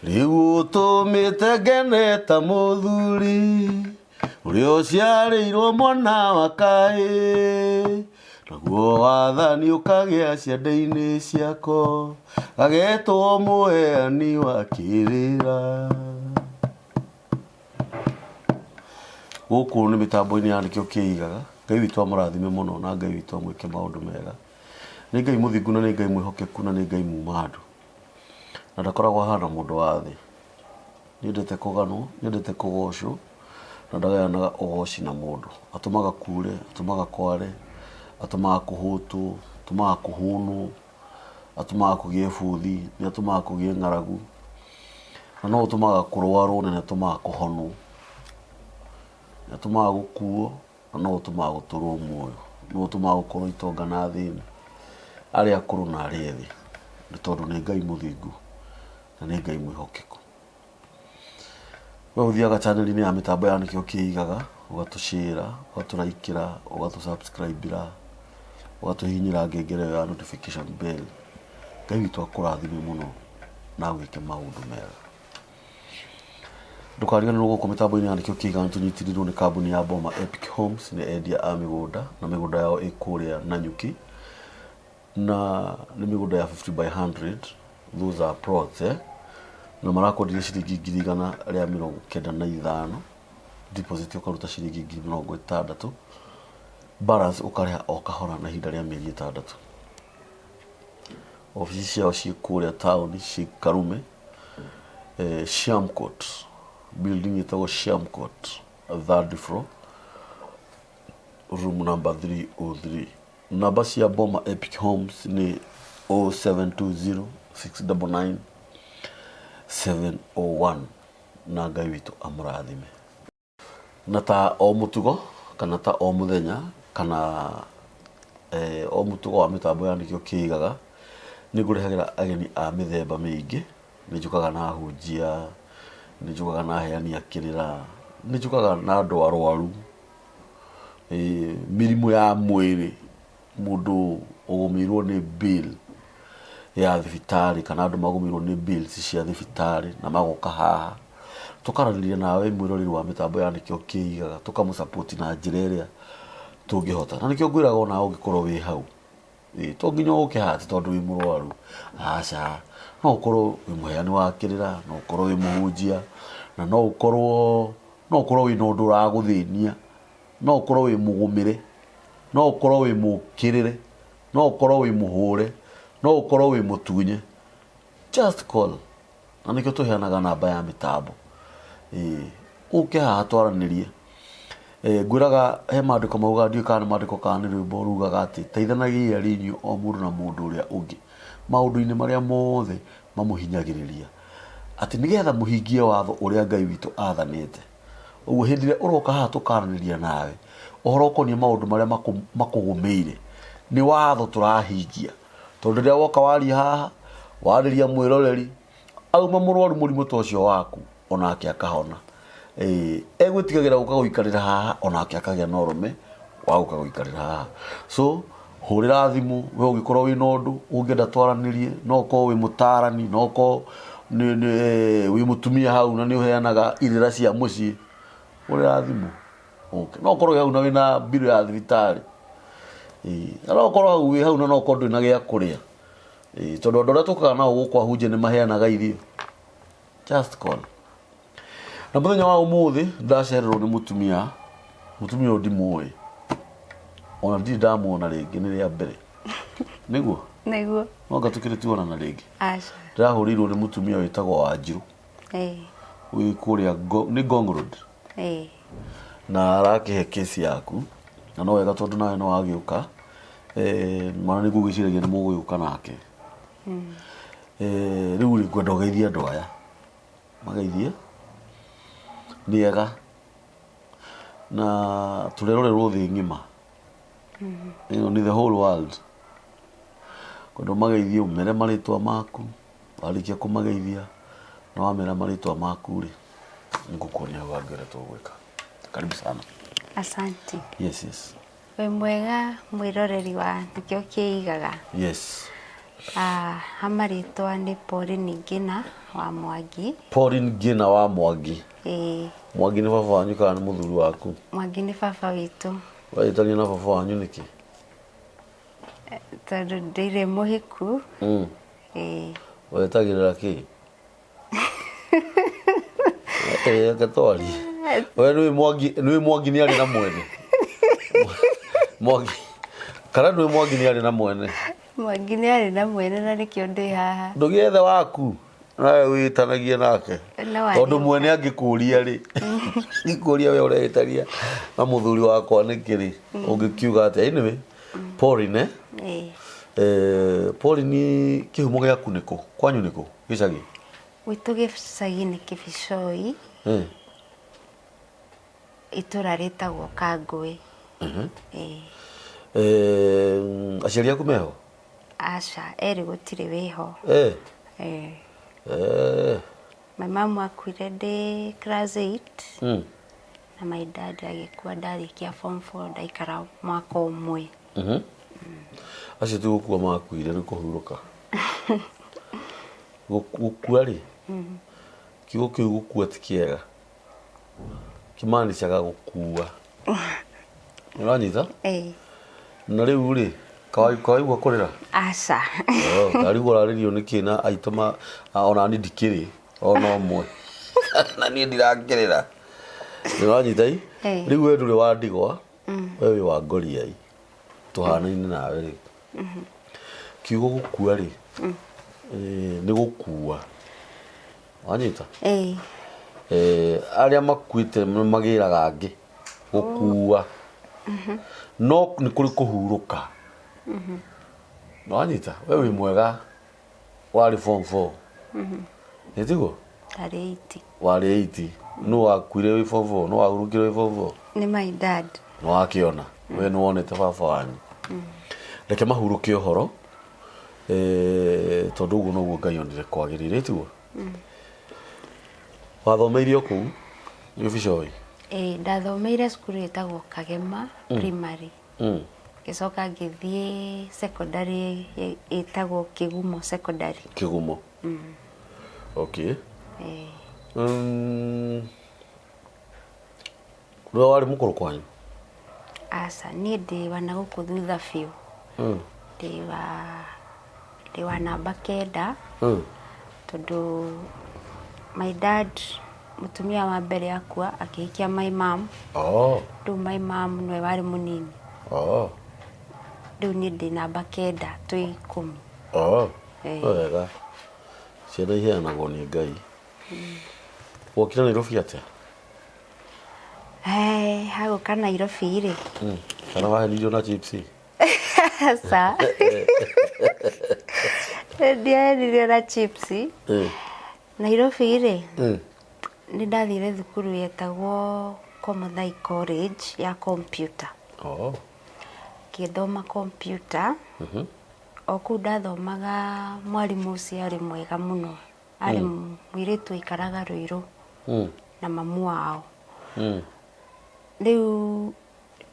Rĩu ũtũmĩte ngene ta mũthuri ũrĩa ũciarĩirwo mwana wa kahĩĩ, naguo wathani ũkagĩa ciande-inĩ ciako, agetwo mũheani wa kĩrĩra. Gũkũ nĩ mĩtambo-inĩ ya nĩkĩo kĩigaga. Ngai witũ amũrathime mũno na Ngai witũ amwĩke maũndũ mega. Nĩ Ngai mũthingu na nĩ Ngai mwĩhokeku na nĩ Ngai muma andũ. Na ndakoragwo ahana mũndũ wa thĩ. Nĩendete kũganwo, nĩendete kũgocwo na ndagayanaga ũgoci na mũndũ. Atũmaga kure, atũmaga kware, atũmaga kũhũtwo, atũmaga kũhũnwo, atũmaga kũgĩe bũthi, nĩ atũmaga kũgĩe ng'aragu, na no ũtũmaga kũrwarwo na nĩ atũmaga kũhonwo. Nĩ atũmaga gũkuo na no ũtũmaga gũtũrwo muoyo. No ũtũmaga gũkorwo itonga na athĩni, arĩa akũrũ na arĩa ethĩ, nĩ tondũ nĩ Ngai mũthingu na nĩ Ngai mwĩhokeku. We ũthiaga channel-inĩ ya mĩtambo ya nĩkĩo kĩigaga, ũgatũshare, ũgatũraikĩra, ũgatũ subscribe-ĩra, ũgatũhihinyĩra ngengere ĩyo ya notification bell. Ngai witũ akũrathime mũno na agwĩke maũndũ mega. Ndũkariganĩrwo gũkũ mĩtambo-inĩ ya nĩkĩo kĩigaga nĩtũnyitĩrĩirwo nĩ kambuni ya Boma Epic Homes, nĩ endia a mĩgũnda na mĩgũnda yao ĩ kũrĩa Nanyuki. Na nĩ mĩgũnda ya 50 by 100 those are plots eh? Na marakwenderia ciringi 195,000, deposit ũkaruta ciringi 60,000, balance ũkarĩha o kahora na ihinda rĩa mĩeri 6. Obici ciao ciĩ kũrĩa taũni ciĩ Karume, eh, Shamcourt building ĩtagwo Shamcourt, third floor, room number 303. Namba cia Boma Epic Homes nĩ 0720 699 701 na Ngai witũ amũrathime. Na ta o mũtugo kana ta o mũthenya kana eh, o mũtugo wa mĩtambo ya nĩkĩo kĩigaga, nĩ ngũrehagĩra ageni a mĩthemba mĩingĩ. Nĩ njũkaga na ahunjia, nĩ njũkaga na aheani a kĩrĩra, nĩ njũkaga na andũ arwaru. Mĩrimũ ya mwĩrĩ, mũndũ ũgũmĩirwo nĩ bill ya thibitarĩ kana andũ magũmĩirwo nĩ bills cia thibitarĩ na magoka haha, tũkaranĩria nawe mwĩroreri wa mĩtambo ya nĩkĩo kĩigaga, tũkamũ support na njĩra ĩrĩa tũngĩhota. Na nĩkĩo ngwĩraga onawe ũngĩkorwo wĩ hau, to nginya ũke haha atĩ tondũ wĩ mũrwaru, aca, no ũkorwo wĩ mũheani wa kĩrĩra, no ũkorwo wĩ mũhunjia, na no ũkorwo No ũkorwo wĩna ũndũ ũragũthĩnia, no ũkorwo wĩ mũgũmĩre, no ũkorwo wĩ mũkĩrĩre, no ũkorwo wĩ mũhũre, no ũkorwo wĩ mũtunye. Just call. Na nĩkĩo tũheanaga namba ya mĩtambo. Ĩĩ, ũke haha twaranĩrie. Ngwĩraga he maandĩko maugaga, ndiũĩ kana nĩ maandĩko kana nĩ rwĩmbo rugaga atĩ, teithanagiai arĩ inyuĩ o mũndũ na mũndũ ũrĩa ũngĩ maũndũ-inĩ marĩa mothe mamũhinyagĩrĩria. Atĩ nĩgetha mũhingie watho ũrĩa Ngai witũ aathanĩte. Ũguo hĩndĩ ĩrĩa ũroka haha tũkaranĩria nawe ũhoro ũkoniĩ maũndũ marĩa makũgũmĩire, nĩ watho tũrahingia. Tondũ rĩrĩa woka waria haha, warĩria mwĩroreri, auma mũrwaru mũrimũ ta ũcio waku, onake akahona. Ĩĩ, egwĩtigagĩra gũka gũikarĩra haha, onake akagĩa na ũrũme wa gũka gũikarĩra haha. So, hũrĩra thimũ we ũngĩkorwo wĩna ũndũ ũngĩenda twaranĩrie, no ũkorwo wĩ mũtarani, no ũkorwo wĩ mũtumia hau na nĩ ũheanaga irĩra cia mũciĩ, hũrĩra thimũ ũke. No ũkorwo wĩ hau na wĩna mbirũ ya thibitarĩ. Ĩĩ, na no ũkorwo hau wĩ hau na no ũkorwo ndũrĩ na gĩa kũrĩa. Ĩĩ, tondũ andũ arĩa tũkaga nao gũkũ ahunjia nĩ maheanaga irio. Just call. Na mũthenya wa ũmũthĩ ndacererwo nĩ mũtumia, mũtumia ũyũ ndimũĩ, ona ndirĩ ndamuona rĩngĩ, nĩ rĩa mbere. Nĩguo? Nĩguo. No anga tũkĩrĩ tuonana rĩngĩ. Aca. Ndĩrahũrĩirwo nĩ mũtumia wĩtagwo Wanjirũ. Ĩĩ. Wĩ kũrĩa nĩ Ngong Road. Ĩĩ. Na arakĩhe kesi yaku, na no wega tondũ nawe nĩ wagĩũka, eh, mwana nĩ ngũgĩciragia nĩ mũgũgĩũka nake. Eh, rĩu rĩ ngwenda ũgeithie andũ aya. Mageithie nĩ ega na tũrerorerwo thĩ ng'ima. Ĩno nĩ the whole world. Ngwenda ũmageithie ũmere marĩtwa maku, warĩkia kũmageithia na wamera marĩtwa maku rĩ, nĩngũkuonia hau hangĩ ũrĩa tũgwĩka. Karibu sana. Asante. Yes. Wĩ mwega mwĩroreri wa nĩkĩo kĩigaga. Yes. Ha marĩtwa nĩ Pauline Ngina wa Mwangi. Pauline Ngina wa Mwangi. Ĩĩ. Mwangi nĩ baba wanyu kana nĩ mũthuri waku? Mwangi nĩ baba witũ. Ũragĩtania na baba wanyu nĩkĩ? Tondũ ndirĩ mũhiku. Ĩĩ. Wetagĩrĩra kĩ? Reke twarie. We nĩũĩ Mwangi, nĩũĩ Mwangi nĩ arĩ na mwene? Mwangi, kana nĩũĩ Mwangi nĩ arĩ na mwene? Mwangi nĩ arĩ na mwene na nĩkĩo ndĩ haha. Ndũgĩethe waku nawe wĩtanagie nake. No arĩ Tondũ mwene angĩkũria rĩ, angĩkũria we ũreĩtania na mũthuri wakwa nĩkĩ rĩ, ũngĩkiuga atĩa? Anyway, Pauline, eh? Ĩĩ. Pauline kĩhumo gĩaku nĩkũ? Kwanyu nĩkũ? Gĩcagi? Gwitũ gĩcagi nĩ Kĩbicoi. Itũra rĩtagwo Kangũĩ. Ĩĩ. Aciari aku meho? Aca, erĩ gũtirĩ wĩho. Ĩĩ. My mum akuire ndĩ class 8. Na my dad agĩkua ndarĩkia form 4 ndaikara mwaka ũmwe. Acio ti gũkua makuire nĩ kũhurũka. Gũkua rĩ, kiugo kĩu gũkua ti kĩega. Kĩmanicaga gũkua. Ũranyita? Ĩĩ. Na rĩu rĩ, kawaigua kũrĩra? Aca. Oh, ndarigwo ũrarĩrio nĩkĩ na aitũ ma ona niĩ ndikĩrĩ ona ũmwe. Na niĩ ndirakĩrĩra. Nĩũranyita i? Ĩĩ. Rĩu we ndũrĩ wa ndigwa, we wĩ wa ngoriai. Tũhanaine nawe rĩ. Kiugo gũkua rĩ, nĩ gũkua. Wanyita? Ĩĩ. Arĩa makuĩte magĩraga angĩ gũkua. No nĩ kũrĩ kũhurũka. Wanyita? We wĩ mwega warĩ form 4. Nĩ tiguo? Ndarĩ 8. Warĩ 8. Nũ wakuire wĩ form 4? Nũ wahurũkire wĩ form 4? Nĩ my dad. Nĩ wakĩona. We nĩ wonete baba wanyu. Reke mahurũke ũhoro tondũ ũguo noguo Ngai onire kwagĩrĩire tiguo? Wathomeire o kũu Gĩbicoi? Ĩĩ, ndathomeire cukuru ĩtagwo Kagema Primary. Ngĩcoka ngĩthiĩ secondary ĩtagwo Kĩgumo Secondary. Kĩgumo. Okay. Ĩĩ. Nĩwe warĩ mũkũrũ kwanyu? Aca, niĩ ndĩ wa na gũkũ thutha biũ. Ndĩ wa namba 9. Tondũ my dad mũtumia wa mbere akua akĩhikia my mom. Rĩu my mom nĩwe warĩ mũnini. Rĩu niĩ ndĩ namba 9 twĩ 10. Wega. Ciana iheanagwo nĩ Ngai. Wokire Nairobi atĩa? Hagũka Nairobi rĩ. Kana wahenirio na chips? Aca. Ndiahenirio na chips. Nairobi rĩ, nĩ ndathire thukuru yetagwo Komothai College ya computer. Ngĩthoma computer. O kũu ndathomaga mwarimũ ũcio arĩ mwega mũno. Arĩ mũirĩtu waikaraga Ruiru na mamu wao. Rĩu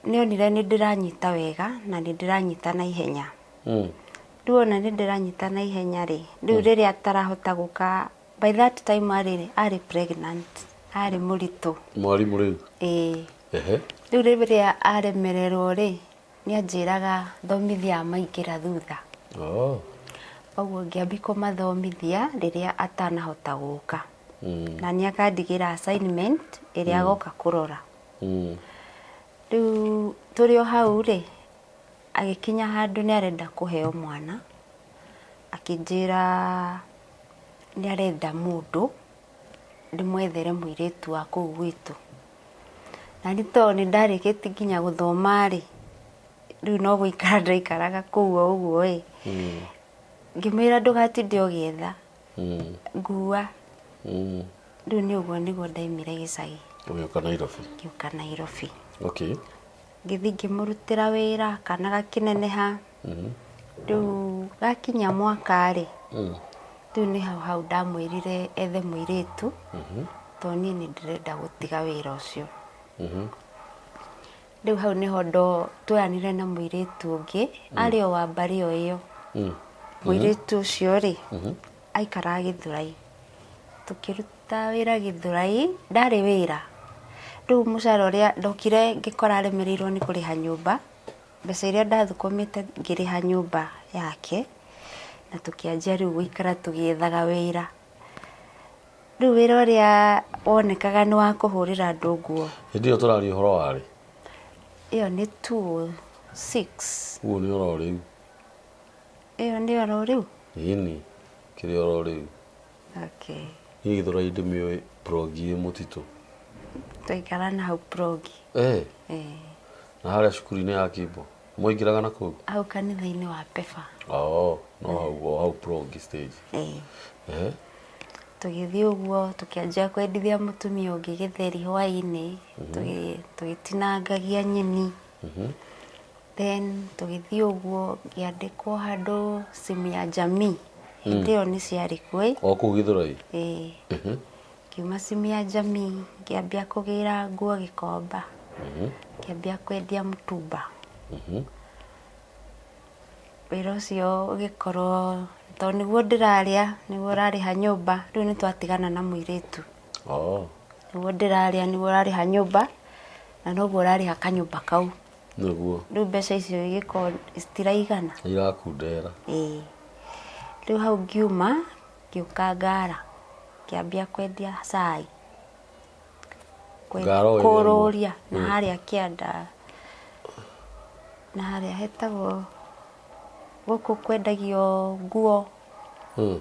nĩonire nĩ ndĩranyita wega na nĩ ndĩranyita na ihenya. Rĩu ona nĩ ndĩranyita na ihenya rĩ, rĩu rĩrĩa atarahota gũka, by that time arĩ pregnant, arĩ mũritũ. Mwarimũ rĩu? Ĩĩ. Rĩu rĩrĩa aremererwo rĩ, nĩ anjĩraga thomithia maingĩra thutha. Koguo ngĩambia kũmathomithia rĩrĩa atanahota gũka. Na nĩ akandigĩra assignment ĩrĩa agoka kũrora. Rĩu tũrĩ o hau rĩ, agĩkinya handũ nĩ arenda kũheo mwana, akĩnjĩra nĩ arenda mũndũ ndĩmwethere mũirĩtu wa kũu gwitũ. Na niĩ tondũ nĩ ndarĩkĩtie nginya gũthoma rĩ, rĩu no gũikara ndaikaraga kũu o ũguo ĩ, ngĩmwĩra ndũgatinde ũgĩetha, ngua. Rĩu nĩ ũguo nĩguo ndaimire gĩcagi. Ũgĩũka Nairobi? Ngĩũka Nairobi. Ngĩthiĩ ngĩmũrutĩra wĩra, kana gakĩneneha. Rĩu gakinya mwaka rĩ, rĩu nĩ hau hau ndamwĩrire ethe mũirĩtu, tondũ niĩ nĩ ndĩrenda gũtiga wĩra ũcio. Rĩu hau nĩho tuoyanire na mũirĩtu ũngĩ, arĩ o wa mbarĩ o ĩyo. Mũirĩtu ũcio rĩ, aikaraga Gĩthũrai. Tũkĩruta wĩra Gĩthũrai, ndarĩ wĩra. Rĩu mũcara ũrĩa ndokire ngĩkora aremereirwo nĩ kũrĩha nyũmba, mbeca iria ndathũkũmĩte ngĩrĩha nyũmba yake, na tũkĩanjia rĩu gũikara tũgĩethaga wĩra. Rĩu wĩra ũrĩa wonekaga nĩ wa kũhũrĩra andũ nguo. Hĩndĩ ĩyo tũraria ũhoro wa rĩ? Ĩyo nĩ 206. Ũguo nĩ oro rĩu. Ĩyo nĩ oro rĩu? Ĩni, kĩrĩ oro rĩu. Okay. Niĩ Gĩthũrai ndĩmĩũĩ Progi ĩ mũtitũ. Twaikara na hau Progi. Eh. Eh. Na harĩa cukuru-inĩ ya Kimbo. Mwaingĩraga na kũu? Hau kanitha-inĩ wa Pefa. Oh, no hau o hau Progi stage. Eh. Eh. Tũgĩthiĩ ũguo tũkĩanjia kwendithia mũtumia ũngĩ gĩtheri hwainĩ, tũgĩtinangagia nyeni. Then tũgĩthiĩ ũguo ngĩandĩkwo handũ simu ya jamii. Hĩndĩ ĩyo nĩ ciarĩ kuo ĩ. O kũu Gĩthũrai? Ĩĩ. Ngiuma simu ya jamii ngĩambia kũgĩra nguo Gĩkomba. Ngĩambia kwendia mũtumba. Wĩra ũcio ũgĩkorwo tondũ nĩguo ndĩrarĩa, nĩguo ũrarĩha nyũmba, rĩu nĩ twatigana na mũirĩtu. Oh. Nĩguo ndĩrarĩa, nĩguo ũrarĩha nyũmba, na noguo ũrarĩha kanyũmba kau. Nĩguo. Rĩu mbeca icio igĩkorwo citiraigana. Irakundera. Ĩĩ. Rĩu hau ngiuma, ngĩũka Ngara, ngĩambia kwendia cai. Ngara o ĩrĩa ĩmwe. Kũrũria na harĩa kĩanda, na harĩa hetagwo gũkũ kwendagio nguo. O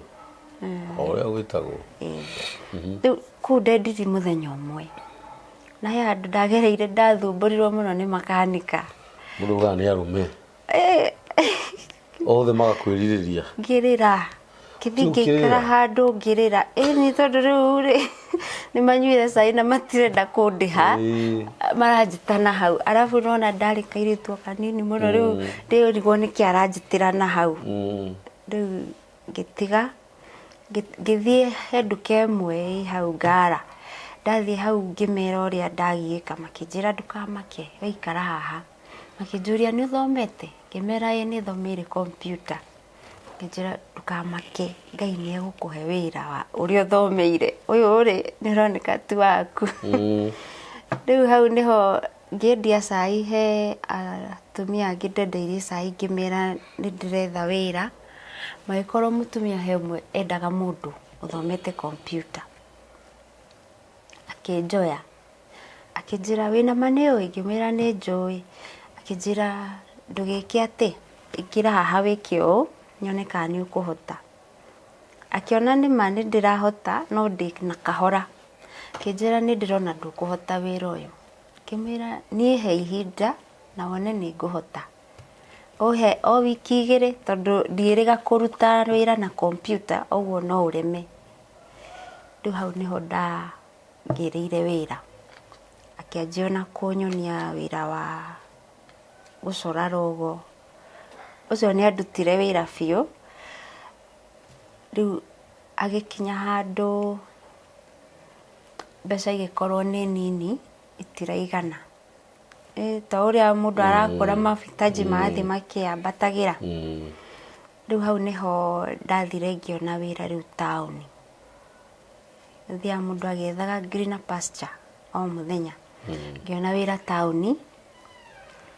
ũrĩa gwĩtagwo. Ĩĩ. Rĩu kũu ndendirie mũthenya ũmwe, na he handũ ndagereire ndathumbũrirwo mũno nĩ makanika. Mũndũ augaga nĩ arũme. Othe magakwĩrirĩria. Ngĩrĩra. Ngĩthiĩ Rĩu ngĩikara ũkĩrĩra? handũ ngĩrĩra. Ĩni tondũ rĩu rĩ, nĩ manyuire cai na matirenda kũndĩha. Ĩĩ. Maranjĩta na hau. Arabu nĩwona ndarĩ kairĩtu o kanini mũno rĩu ndĩrigwo nĩkĩ aranjĩtĩra na hau. Rĩu ngĩtiga, ngĩthiĩ he nduka ĩmwe ĩ hau Ngara. Ndathiĩ hau ngĩmera ũrĩa ndagiĩka makĩnjĩra ndũkamake we ikara haha. Makĩnjũria nĩ ũthomete? Ngĩmera ĩĩ nĩ thomeire kompiuta. Makĩnjĩra ndũkamake Ngai nĩ egũkũhe wĩra wa ũrĩa ũthomeire, ũyũ rĩ nĩ ũroneka ti waku. Rĩu hau nĩho ngĩendia cai he atumia angĩ ndendeirie cai ngĩmera nĩ ndĩretha wĩra, magĩkorwo mũtumia he ũmwe endaga mũndũ ũthomete kompiuta, akĩnjoya. Akĩnjĩra wĩna ma nĩ ũĩ? Ngĩmwĩra nĩ njũĩ. Akĩnjĩra ndũgeke atĩ, ingĩra haha wĩke ũũ nyone kana nĩ ũkũhota. Akĩona nĩma nĩ ndĩrahota no ndĩ na kahora. Akĩnjĩra nĩ ndĩrona ndũkũhota wĩra ũyũ. Ngĩmwĩra niĩ he ihinda na wone nĩ ngũhota. Ũhe o wiki igĩrĩ tondũ ndiĩrĩga kũruta wĩra na kompiuta ũguo no ũreme. Rĩu hau nĩho nda ngĩrĩire wĩra, akĩanjia ona kũnyonia wĩra wa gũcora rogo, ũcio nĩ andutire wĩra biũ, rĩu agĩkinya handũ mbeca igĩkorwo nĩ nini itiraigana, ta ũrĩa mũndũ arakũra mahitaji marathiĩ makĩambatagĩra, rĩu hau nĩho ndathire ngĩona wĩra rĩu taũni. Thiaga mũndũ agĩethaga greener pasture o mũthenya. Ngĩona wĩra taũni,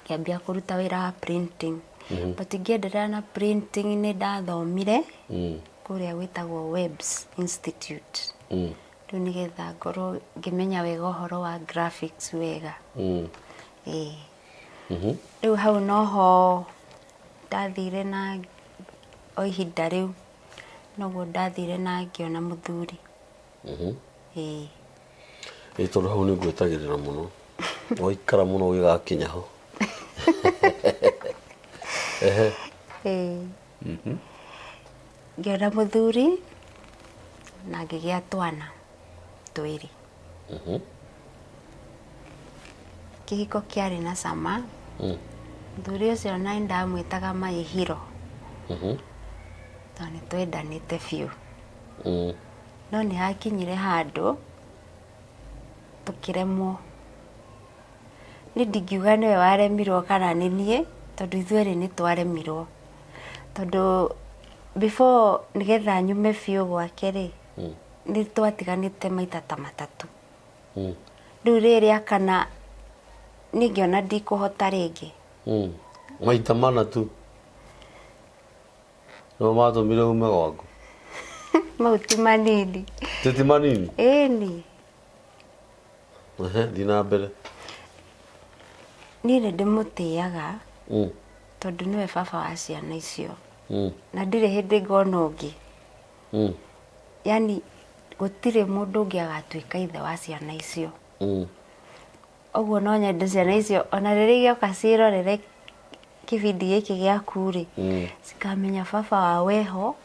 ngĩambia kũruta wĩra wa printing. But ngĩenderea na printing nĩ ndathomire kũrĩa gwĩtagwo Webs Institute. Rĩu nĩgetha ngorwo ngĩmenya wega ũhoro wa graphics wega. Ĩĩ. Rĩu hau noho ndathire na o ihinda rĩu Noguo ndathire na ngĩona mũthuri. Ĩĩ. Ĩ tondũ hau nĩ ngwetagĩrĩra mũno. Waikara mũno ũgĩgakinya ho. Ehe. Ĩĩ. Ngĩona mũthuri na ngĩgĩa twana twĩrĩ. Kĩhiko kĩarĩ na cama. Mũthuri ũcio na nĩ ndamwĩtaga my hero. Tondũ nĩ twendanĩte biũ. No nĩ hakinyire handũ tũkĩremwo. Niĩ ndingiuga nĩwe waremirwo kana nĩ niĩ, tondũ ithuerĩ nĩ twaremirwo. Tondũ Before nĩgetha nyume biũ gwake rĩ, nĩ twatiganĩte maita ta matatũ. Rĩu rĩrĩ rĩa kana niĩ ngĩona ndikũhota rĩngĩ. Maita mana tu nĩmo matũmire ume gwaku? Mau ti manini. Ti ti manini? Ĩni. Ehe, thiĩ na mbere. Niĩ nĩ ndĩmũtĩaga tondũ nĩwe baba wa ciana icio na ndirĩ hĩndĩ ngona ũngĩ. Yaani gũtirĩ mũndũ ũngĩ agatuĩka ithe wa ciana icio. Ũguo no nyende ciana icio ona rĩrĩa igoka ciĩrorere kĩbindi gĩkĩ gĩaku rĩ, cikamenya baba wao eho.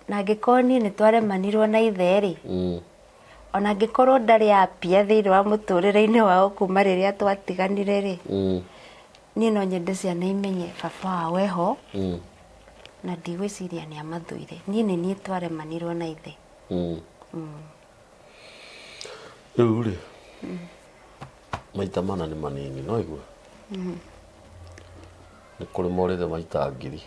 Na angĩkorwo niĩ nĩ twaremanirwo na ithe rĩ, ona angĩkorwo ndarĩ apia thĩinĩ wa mũtũrĩre-inĩ wao kuma rĩrĩa twatiganire rĩ, niĩ no nyende ciana imenye baba wao eho, na ndigwĩciria nĩ amathũire. Niĩ nĩ niĩ twaremanirwo na ithe. Rĩu rĩ, maita mana nĩ manini no igua nĩ kũrĩ morĩte maita ngiri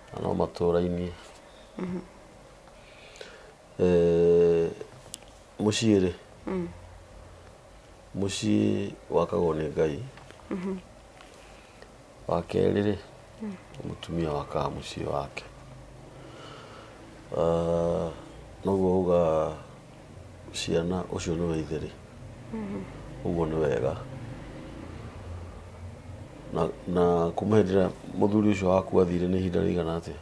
na no matũrainie. Eh, mũciĩ rĩ, mũciĩ wakagwo nĩ Ngai. Wa kerĩ rĩ, mũtumia wakaga mũciĩ wake. Ah, noguo uga ciana ũcio nĩwe ithe rĩ, ũguo nĩ wega. Na, na kuma hĩndĩ ĩrĩa mũthuri ũcio waku athire nĩ ihinda rĩigana atĩa?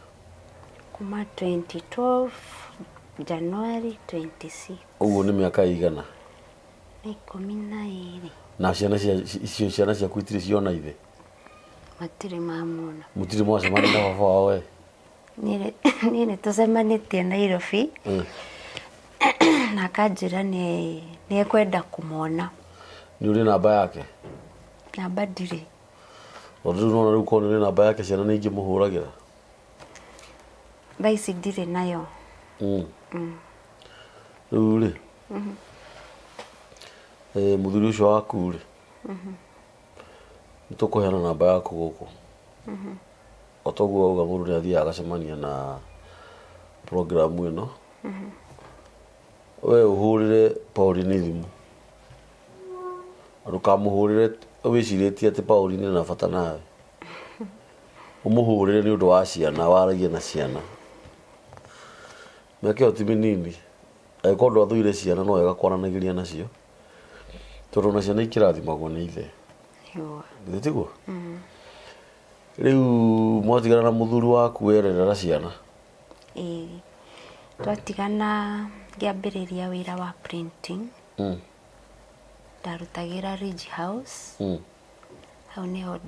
Kuma 2012 January 26. Ũguo nĩ mĩaka ĩigana? Nĩ 12. Na ciana cia icio ciana ciaku itirĩ ciona ithe? Matirĩ mamuona. Mũtirĩ mwacemania na baba wao we? Niĩ nĩ tũcemanĩtie Nairobi na akanjĩra nĩ ekwenda kũmona. Nĩ ũrĩ namba yake? Namba ndirĩ. Tondũ rĩu nĩwona rĩu korwo nĩ ũrĩ namba yake ciana nĩ ingĩmũhũragĩra. Thaa ici ndirĩ nayo. Rĩu rĩ, eh, mũthuri ũcio waku rĩ, nĩ tũkũheana namba yaku gũkũ. O ta ũguo wauga mũndũ nĩ athiaga agacemania na program ĩno. We ũhũrĩre Pauline thimũ. Ndũkamũhũrĩre wĩcirĩtie atĩ Pauline ena bata nawe. Ũmũhũrĩre nĩ ũndũ wa ciana, waragie na ciana. Mĩaka ĩyo ti mĩnini. Angĩkorwo ndwathũire ciana no wega kwaranagĩria nacio, tondũ ona ciana ikĩrathimagwo nĩ ithe. Githĩ tiguo? Rĩu mwatigana na mũthuri waku wererera ciana? Ĩĩ. Twatigana ngĩambĩrĩria wĩra wa printing. Ndarutagĩra Ridge House. Hau nĩho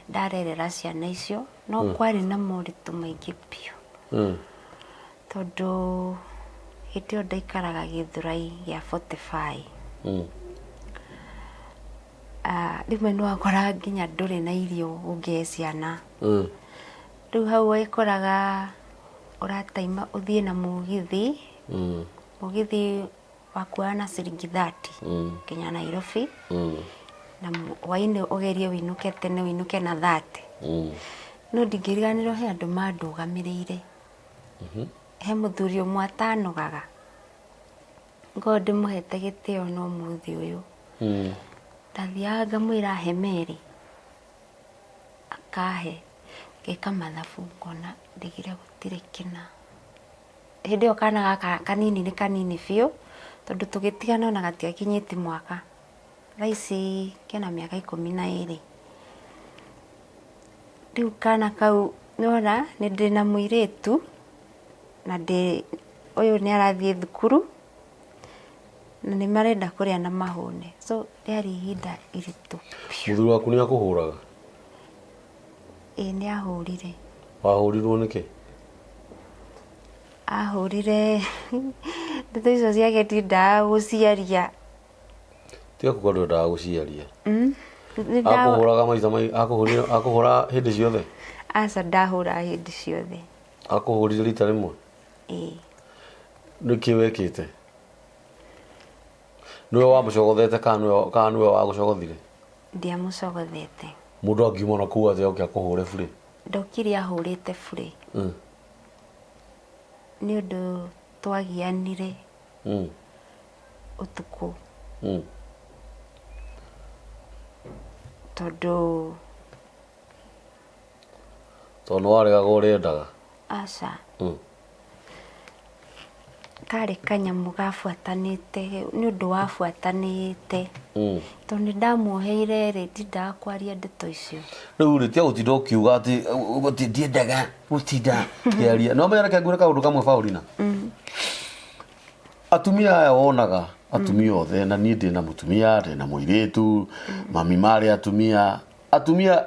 ndarerera ciana icio, no kwarĩ na moritũ maingĩ biũ. Tondũ hĩndĩ ĩyo ndaikaraga Gĩthũrai gĩa 45. Rĩmwe nĩ wakoraga nginya ndũrĩ na irio ũngĩhe ciana. Rĩu hau wekoraga ũrataima ũthiĩ na mũgithi, mũgithi wakuaga na ciringi 30 nginya Nairobi, na hwainĩ ũgerie ũinũke tene ũinũke na 30. No ndingĩriganĩrwo he andũ mandũgamĩrĩire. He mũthuri ũmwe atanogaga, ngorwo ndĩmũhete gĩtĩo na ũmũthĩ ũyũ. Ndathiaga ngamwĩra he merĩ, akahe, ngeka mathabu ngona ndigire gũtirĩ kĩna. Hĩndĩ ĩyo kana gaka kanini nĩ kanini biũ, tondũ tũgĩtigana ona gatiakinyĩtie mwaka. Thaa ici kena mĩaka 12. Rĩu kana kau nĩwona ndĩna mũirĩtu na ndĩ ũyũ nĩ arathiĩ thukuru na nĩ marenda kũrĩa na mahũne. So rĩarĩ ihinda iritũ biũ. Mũthuri waku nĩ akũhũraga? Ĩĩ nĩ ahũrire. Wahũrirwo nĩkĩ? Ahũrire ndeto icio ciake ndiendaga gũciaria. Tiga kuga ndwendaga gũciaria. Akũhũraga maita mai akũhũrire akũhũra hĩndĩ ciothe? Aca ndahũraga hĩndĩ ciothe. Akũhũrire rita rĩmwe? Ĩĩ. Nĩkĩ wekĩte? Nĩwe wamũcogothete kana nĩwe wagũcogothire? Ndiamũcogothete. Mũndũ angiuma na kũu atĩa oke akũhũre burĩ? Ndokire ahũrĩte burĩ. Nĩ ũndũ twagianire ũtukũ. Tondũ Tondũ nĩ waregaga ũrĩa endaga. Aca. Karĩ kanyamũ gabuatanĩte, nĩ ũndũ wabuatanĩte. Tondũ nĩ ndamuoheire rĩ, ndindaga kwaria ndeto icio. Rĩu rĩ, tiga gũtinda ũkiuga atĩ atĩ ndiendaga gũtinda ngĩaria. No ũmenye reke ngwĩre kaũndũ kamwe Paulina. Atumia aya wonaga, atumia othe, na niĩ ndĩna mũtumia, ndĩna mũirĩtu, mami marĩ atumia, atumia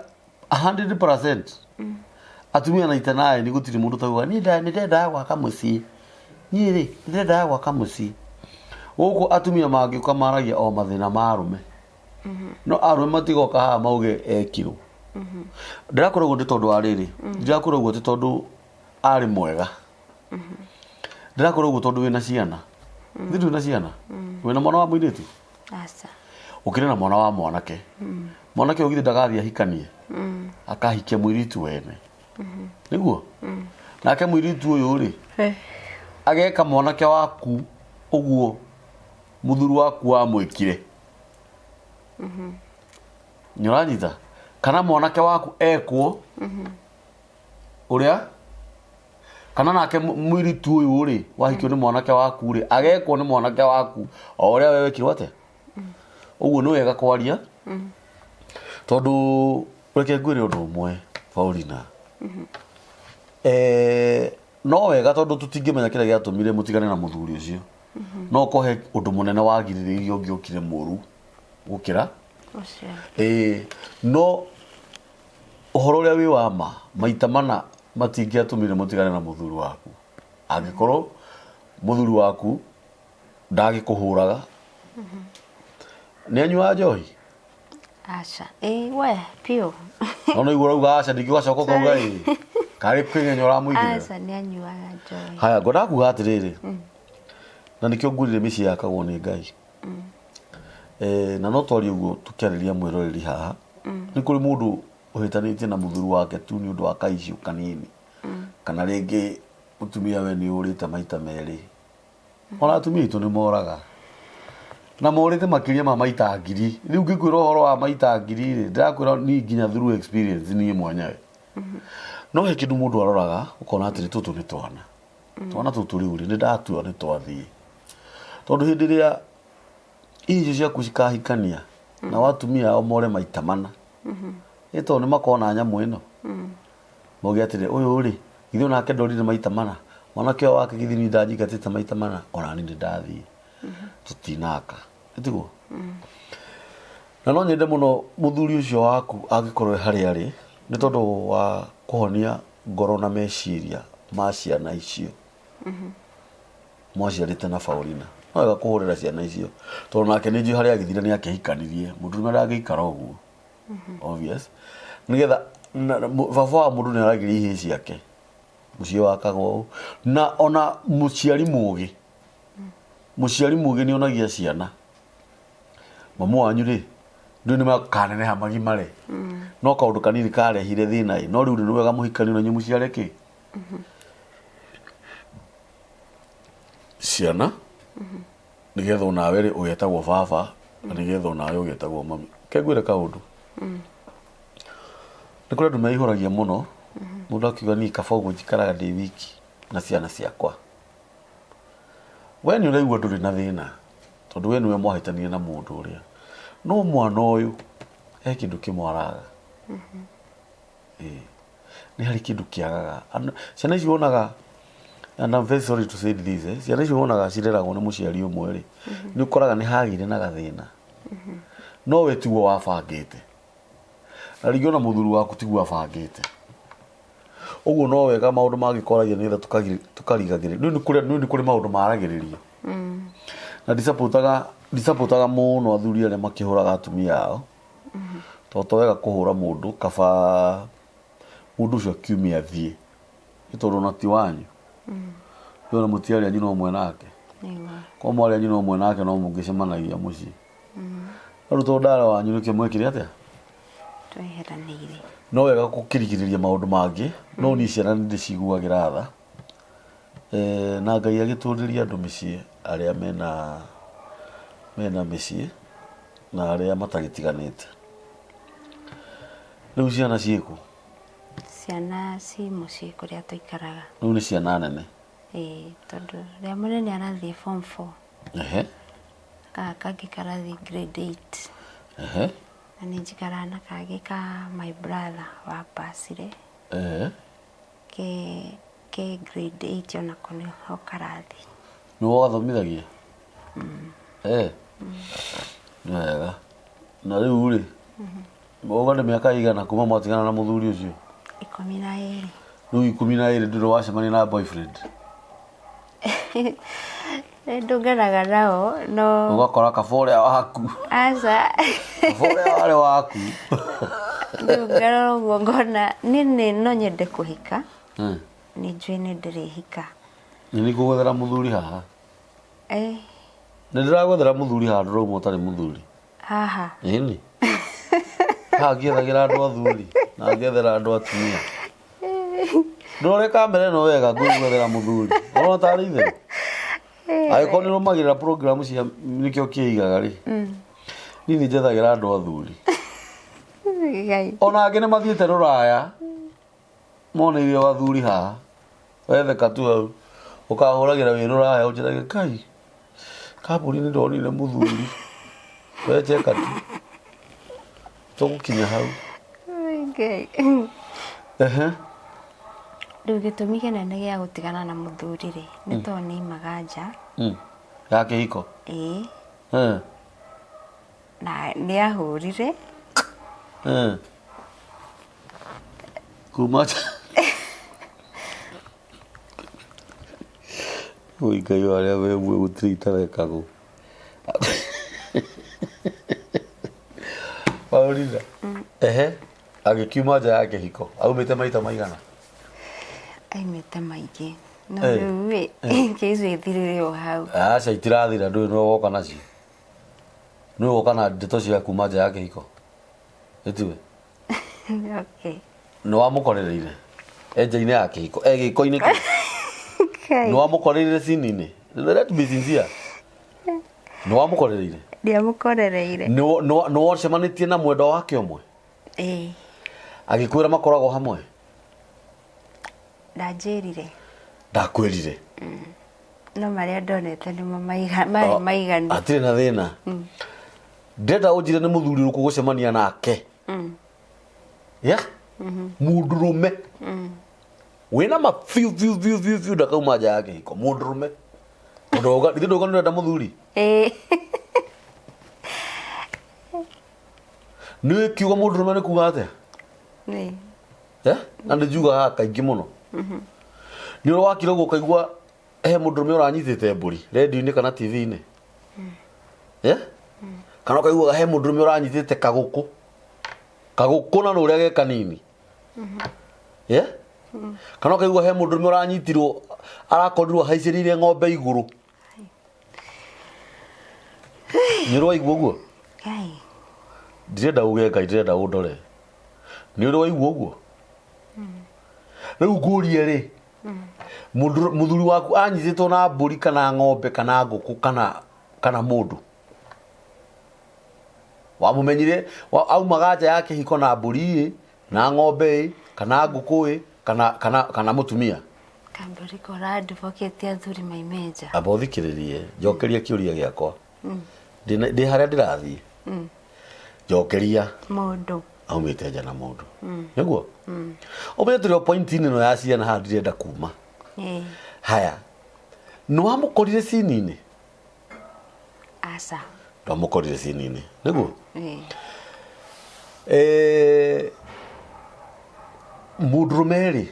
100% atumia 99 gũtirĩ mũndũ ũtaugaga niĩ nda- nĩ ndendaga gwaka mũciĩ niĩ rĩ nĩ ndendaga gwaka mũciĩ gũkũ atumia mangĩũka maragia o mathĩna ma arũme no arũme matigoka haha mauge ekirwo ndĩrakwĩra ũguo nĩ tondũ wa rĩrĩ ndĩrakwĩra ũguo ti tondũ arĩ mwega ndĩrakwĩra ũguo tondũ wĩna ciana mm. ndũrĩ na ciana wĩna mwana wa mũirĩtu Aca. Ũkĩrĩ na mwana wa mwanake mwanake ũyũ githĩ ndagathiĩ ahikanie akahikia mũirĩtu wene nĩguo nake mũirĩtu ũyũ rĩ ageka mwanake waku ũguo mũthuri waku wamwĩkire nĩ ũranyita kana mwanake waku ekwo ũrĩa kana nake mũirĩtu ũyũ rĩ wahikio nĩ mwanake waku rĩ agekwo nĩ mwanake waku o ũrĩa we wekirwo atĩa ũguo nĩ wega kwaria tondũ reke ngwĩre ũndũ ũmwe Paulina eh, no wega tondũ tũtingĩmenya kĩrĩa gĩatũmire mũtigane na mũthuri ũcio no ũkorwo he ũndũ mũnene wagirĩrĩirie ũngĩokire mũru gũkĩra Ũcio. ĩĩ no Ũhoro ũrĩa wĩ wa ma, maita mana matingĩatũmire mũtigane na mũthuri waku. Angĩkorwo mũthuri waku ndagĩkũhũraga, nĩ anyuaga njohi? Aca. Ĩĩ we biũ. No nĩ ũraigua ũrauga aca ningĩ ũgacoka ũkauga ĩĩ. Karĩ kĩng'enya ũramũigĩrĩra. Aca nĩ anyuaga njohi. Haya, ngwendaga kuga atĩrĩrĩ, na nĩkĩo ngwĩrire mĩciĩ yakagwo nĩ Ngai. Eh, na no twarie ũguo tũkĩarĩria mwĩroreri haha nĩ kũrĩ mũndũ ũhĩtanĩtie na mũthuri wake tu nĩ ũndũ wa kaiciũ kanini kana rĩngĩ mũtumia we nĩ ũrĩte maita merĩ ona atumia aitũ nĩ moraga na morĩte makĩria ma maita ngiri rĩu ngĩkwĩra ũhoro wa maita ngiri rĩ ndĩrakwĩra niĩ nginya through experience niĩ mwenyewe no he kĩndũ mũndũ aroraga ũkona atĩrĩ tũtũ nĩ twana twana tũtũ rĩu rĩ nĩ ndatua nĩ twathiĩ tondũ hĩndĩ ĩrĩa icio ciaku cikahikania nao atumia ao more maita mana ĩ tondũ nĩ makona nyamũ ĩno mauge atĩrĩ ũyũ rĩ githĩ onake ndorire maita mana mwanake ũyũ wake githĩ niĩ ndanjingatĩte maita mana ona niĩ nĩ ndathiĩ tũtinaka ĩtiguo na no nyende mũno mũthuri ũcio waku angĩkorwo e harĩa arĩ nĩ tondũ wa kũhonia ngoro na meciria ma ciana icio mwaciarĩte na Paulina no wega kũhũrĩra ciana icio tondũ nake nĩ njũĩ harĩa agĩthire nĩ akĩhikanirie mũndũrũme ndangĩikara ũguo obvious nĩgetha baba wa mũndũ nĩ aragĩria ihĩĩ ciake mũciĩ wakagwo ũũ na ona mũciari mũgĩ mũciari mũgĩ nĩ onagia ciana mamu wanyu rĩ ndũĩ nĩ makaneneha magimare no kaũndũ kanini karehire thĩna ĩ no rĩu nĩ wega mũhikani na inyuĩ mũciare kĩ ciana nĩgetha onawe rĩ ũgetagwo baba na nĩgetha onawe ũgetagwo mami ke ngwĩre kaũndũ nĩ kũrĩ andũ meihũragia mũno mũndũ akiuga niĩ kaba ũguo njikaraga ndĩ wiki na ciana ciakwa we nĩ ũraigua ndũrĩ na thĩna tondũ we nĩwe mwahĩtanirie na mũndũ ũrĩa no mwana ũyũ he kĩndũ kĩmwe araga Ĩĩ. Nĩ harĩ kĩndũ kĩagaga. Ciana ici wonaga, and I'm very sorry to say this, eh, ciana ici wonaga cireragwo nĩ mũciari ũmwe rĩ, nĩ ũkoraga nĩ hagĩire na gathĩna. No we tiguo wabangĩte. Na rĩngĩ ona mũthuri waku tiguo abangĩte. Ũguo no wega maũndũ mangĩkoragia nĩgetha tũkarigagĩrĩria. Rĩu nĩ kũrĩ nĩ kũrĩ maũndũ maragĩrĩrio. Na ndicapũtaga ndicapũtaga mũno athuri arĩa makĩhũraga atumia ao. Tondũ to wega kũhũra mũndũ kaba mũndũ ũcio akiume athiĩ nĩ tondũ ona ti wanyu. Rĩu ona mũtiarĩ a nyina ũmwe nake. Korwo mwarĩ a nyina ũmwe nake no mũngĩcemanagia mũciĩ. No rĩu tondũ ndarĩ wanyu nĩkĩo mwekire atĩa? Tweheranĩire. No wega gũkĩrigĩrĩria maũndũ mangĩ, no niĩ ciana nĩ ndĩciguagĩra tha. Eh, na Ngai agĩtũrĩria andũ mĩciĩ arĩa mena mena mĩciĩ na arĩa matagĩtiganĩte. Rĩu ciana ciĩkũ? Ciana ci mũciĩ kũrĩa tũikaraga. Rĩu nĩ ciana nene? Ĩĩ, tondũ ũrĩa mũnene arathiĩ form four. Ehe. Gaka kangĩ karathiĩ grade eight. Ehe. Na nĩ njikaraga na kangĩ ka my brother wa pasire. Ehe. Ke ke grade eight onako nĩho karathiĩ. Nĩwe ũgathomithagia? Eh. Nĩ wega. Na rĩu rĩ, wauga nĩ mĩaka ĩigana kuma mwatigana na mũthuri ũcio? 12. Rĩu 12 ndũrĩ wacemania na boyfriend? Nĩ ndũnganaga nao no Ũgakora kaba ũrĩa waku. Aca. Kaba ũrĩa warĩ waku. Rĩu ngarora ũguo ngona niĩ nĩ no nyende kũhika. Nĩ njũĩ nĩ ndĩrĩhika. Nĩ nĩngũgwethera mũthuri haha. Eh. Nĩ ndĩragwethera mũthuri haha ndũrauma ũtarĩ mũthuri. Haha. Ĩni. Haha ngĩethagĩra andũ athuri na ngethera andũ atumia. Ndũrore kamera ĩno wega ngũgwethera mũthuri. Ũrona tarĩ itherũ. Angĩkorwo nĩ ũrũmagĩrĩra program cia nĩkĩo kĩigaga rĩ. Niĩ nĩ njethagĩra andũ athuri. Ngai. Ona angĩ nĩ mathiĩte rũraya moneire athuri haha. Wetheka tu hau ũkahũragĩra wĩ rũraya ũnjĩrage kai kambuni nĩ ndonire mũthuri. We njeka tu. Tũgũkinya hau. Ngai. Ehe. Rĩu gĩtũmi kĩnene gĩa gũtigana na mũthuri rĩ, nĩ tondũ nĩ aimaga nja. Ya kĩhiko? Ĩĩ. Eh. Na nĩ ahũrire. Eh. Kuma nja. Oi Ngai wa arĩa wĩ muoyo gũtirĩ itarekagwo. Paulina. Ehe. Agĩkiuma nja ya kĩhiko. Aumĩte maita maigana? Aimĩte maingĩ. No Eh. rĩu rĩ, kĩicio ithirire o hau. Aca itirathira ndũĩ nĩwe woka nacio. Nĩwe woka na ndeto cia kuma nja ya kĩhiko. Ĩtiwe? Okay. Nĩ wamũkorereire? E nja-inĩ ya kĩhiko. E gĩko-inĩ kĩu. Ngai. Nĩ wamũkorereire cini-inĩ? Let me be sincere. Nĩ wamũkorereire? Ndiamũkorereire. Nĩ wacemanĩtie na mwendwa wake ũmwe? Ĩĩ. Agĩkwĩra makoragwo hamwe? Ndanjĩrire. Ndakwĩrire? No marĩa ndonete nĩmo marĩ maiganu. Hatirĩ na thĩna. Ndĩrenda ũnjĩre nĩ mũthuri ũrĩkũ ũgũcemania nake. Yeah? Mũndũrũme. Wĩna ma biũ biũ biũ biũ biũ ndakauma nja ya kĩhiko. Mũndũrũme. Tondũ wauga githĩ ndauga nĩ ũrenda mũthuri? Ĩĩ. Nĩ kiugo mũndũrũme nĩ kuga atĩa? Nĩ. Eh? Na nĩ njugaga haha kaingĩ mũno. Nĩ ũrĩ wakira ũguo ũkaigua he mũndũrũme ũranyitĩte mbũri redio-inĩ kana TV-inĩ? Eh? Kana ũkaiguaga he mũndũrũme ũranyitĩte kagũkũ. Kagũkũ na nĩ ũrĩa ge kanini. Eh? Kana ũkaigua he mũndũrũme ũranyitirwo arakorirwo ahaicĩrĩire ng'ombe igũrũ. Nĩ ũrĩ waigua ũguo? Ngai. Ndirenda uge Ngai ndĩrenda ũndore. Nĩ ũrĩ waigua ũguo? Rĩu ngũrie rĩ, mũthuri waku anyitĩtwo na mbũri kana ng'ombe kana ngũkũ kana kana mũndũ. Wamũmenyire aumaga nja ya kĩhiko na mbũri ĩ, na ng'ombe ĩ, kana ngũkũ ĩ, kana kana kana mũtumia. Kambũri kora advocate athuri maime nja. Amba ũthikĩrĩrie, njokeria kĩũria gĩakwa. Ndĩ harĩa ndĩrathiĩ. Njokeria. Mũndũ. Aumĩte nja na mũndũ. Nĩguo? Ũmenye tũrĩ o point-inĩ ĩno ya ciana haha ndirenda kuma. Haya. Nĩ wamũkorire cini-inĩ? Aca. Ndwamũkorire cini-inĩ. Nĩguo? Eh, mũndũrũme rĩ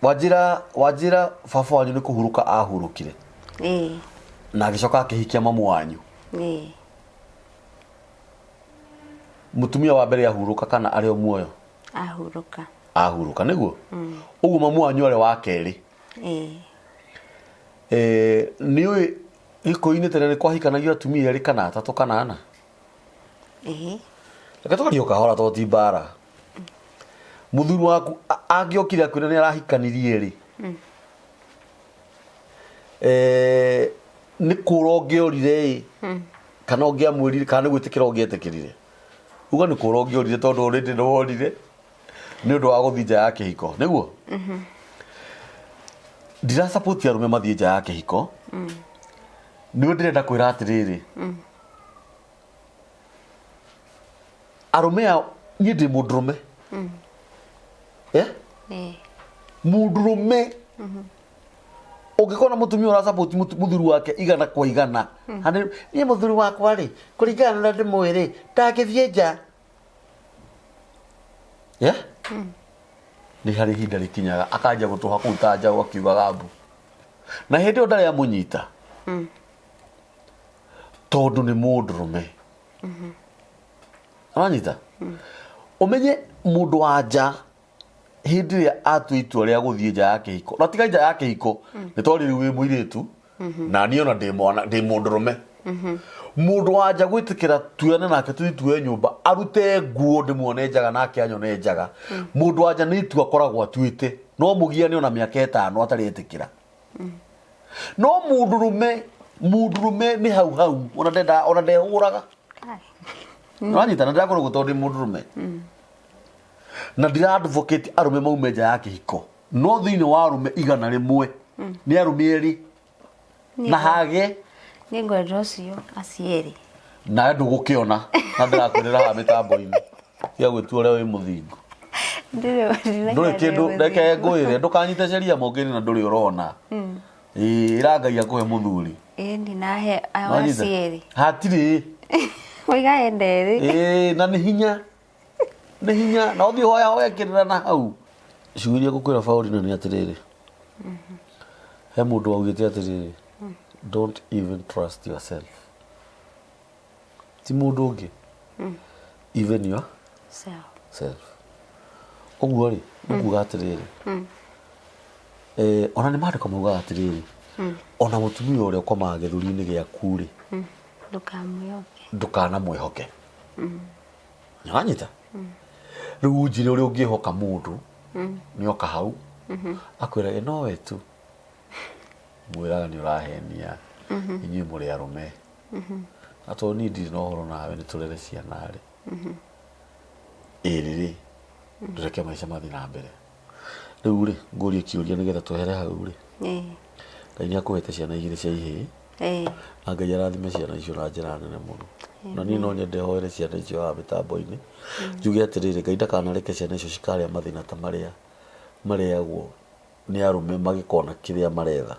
wanjĩra wanjĩra baba wanyu nĩ kũhurũka ahurũkire Ĩĩ. na agĩcoka akĩhikia mamu wanyu Ĩĩ. mũtumia wa mbere ahurũka kana arĩ o muoyo Ahurũka. ahurũka nĩguo ũguo mamu wanyu arĩ wa kerĩ Ĩĩ. Eh, nĩ ũĩ gĩkũyũ-inĩ tene nĩ kwahikanagio atumia erĩ kana atatũ kana ana Ĩĩ. Reke tũkarie o kahora tondũ ti mbara. Mũthuri waku angĩokire akwĩre nĩ arahikanirie rĩ, nĩ kũra ũngĩorire ĩ, kana ũngĩamwĩrire, kana nĩ gwĩtĩkĩra ũngĩetĩkĩrire? Uga nĩ kũra ũngĩorire tondũ already nĩ worire nĩ ũndũ wa gũthiĩ nja ya kĩhiko, nĩguo? Ndira support arũme mathiĩ nja ya kĩhiko. Nĩwe ndĩrenda kwĩra atĩrĩrĩ, arũme ao niĩ ndĩ mũndũrũme. Eh? Mũndũrũme ũngĩkorwo na mũtumia ũra support mũthuri wake igana kwa igana, Hanĩ- niĩ mũthuri wakwa rĩ, kũringana na ũrĩa ndĩmũĩ rĩ, ndangĩthiĩ nja. Yeah? Nĩ harĩ ihinda rĩkinyaga akanjia gũtũha kũu ta njaũ akiugaga mbu, na hĩndĩ ĩyo ndarĩ amũnyita tondũ nĩ mũndũrũme. Wanyita? Ũmenye mũndũ wa nja hĩndĩ ĩrĩa atua itua rĩa gũthiĩ nja ya kĩhiko, na tiga nja ya kĩhiko, nĩ tondũ rĩu wĩ mũirĩtu na niĩ ona ndĩ mwana, ndĩ mũndũrũme. Mũndũ wa nja gwĩtĩkĩra tuane nake tũthiĩ tuoe nyũmba, arute nguo ndĩmuone njaga nake anyone njaga, mũndũ wa nja nĩ itua akoragwo atuĩte, no mũgiane ona mĩaka 5 atarĩ etĩkĩra. No mũndũrũme, mũndũrũme nĩ hau hau, ona ndenda, ona ndehũraga. Nĩwanyita? Na ndĩrakorwo ũguo tondũ ndĩ mũndũrũme na ndira advocate arũme maume nja ya kĩhiko, no thĩinĩ wa arũme 100 nĩ arũme erĩ na hage. Nĩ ngwenda ũcio acio erĩ. Nawe ndũgũkĩona na ndĩrakwĩrĩra haha mĩtambo-inĩ tiga gwĩtua ũrĩa wĩ mũthingu. Ndũrĩ kĩndũ. Reke ngwĩre, ndũkanyite sheria moko-inĩ na ndũrĩ ũrona. Ĩĩ, ĩra Ngai akũhe mũthuri. Ĩni nahe acio erĩ. Hatirĩ. Oiga enda erĩ. Ĩĩ, na nĩ hinya, nĩ hinya, na ũthiĩ hoya hoya kĩrĩra na hau. Ciugo iria ngũkwĩra Paulina nĩ atĩrĩrĩ, he mũndũ waugĩte atĩrĩrĩ, don't even trust yourself, ti mũndũ ũngĩ, even your Self. self. Ũguo rĩ, nĩ kuga atĩrĩrĩ, ona nĩ maandĩko maugaga atĩrĩrĩ, ona mũtumia ũrĩa ũkomaga gĩthũri-inĩ gĩaku rĩ, Ndũkamwĩhoke. Ndũkanamwĩhoke. Nĩwanyita? Rĩu ũnjĩre ũrĩa ũngĩhoka mũndũ nĩ oka hau akwĩra ĩ nowe tu, mwĩraga nĩ ũrahenia, inyuĩ mũrĩ arũme, na tondũ niĩ ndirĩ na ũhoro nawe, nĩ tũrere ciana rĩ, ĩrĩ rĩ, tũreke maica mathiĩ na mbere. Rĩu rĩ, ngũrie kĩũria nĩgetha twehere hau rĩ. Ngai nĩ akũhete ciana igĩrĩ cia ihĩĩ. Na Ngai arathime ciana icio na njĩra nene mũno. Na niĩ no nyende hoere ciana icio haha mĩtambo-inĩ. Njuge atĩrĩrĩ, Ngai ndakanareke ciana icio cikarĩa mathĩna ta marĩa marĩagwo nĩ arũme magĩkona kĩrĩa maretha.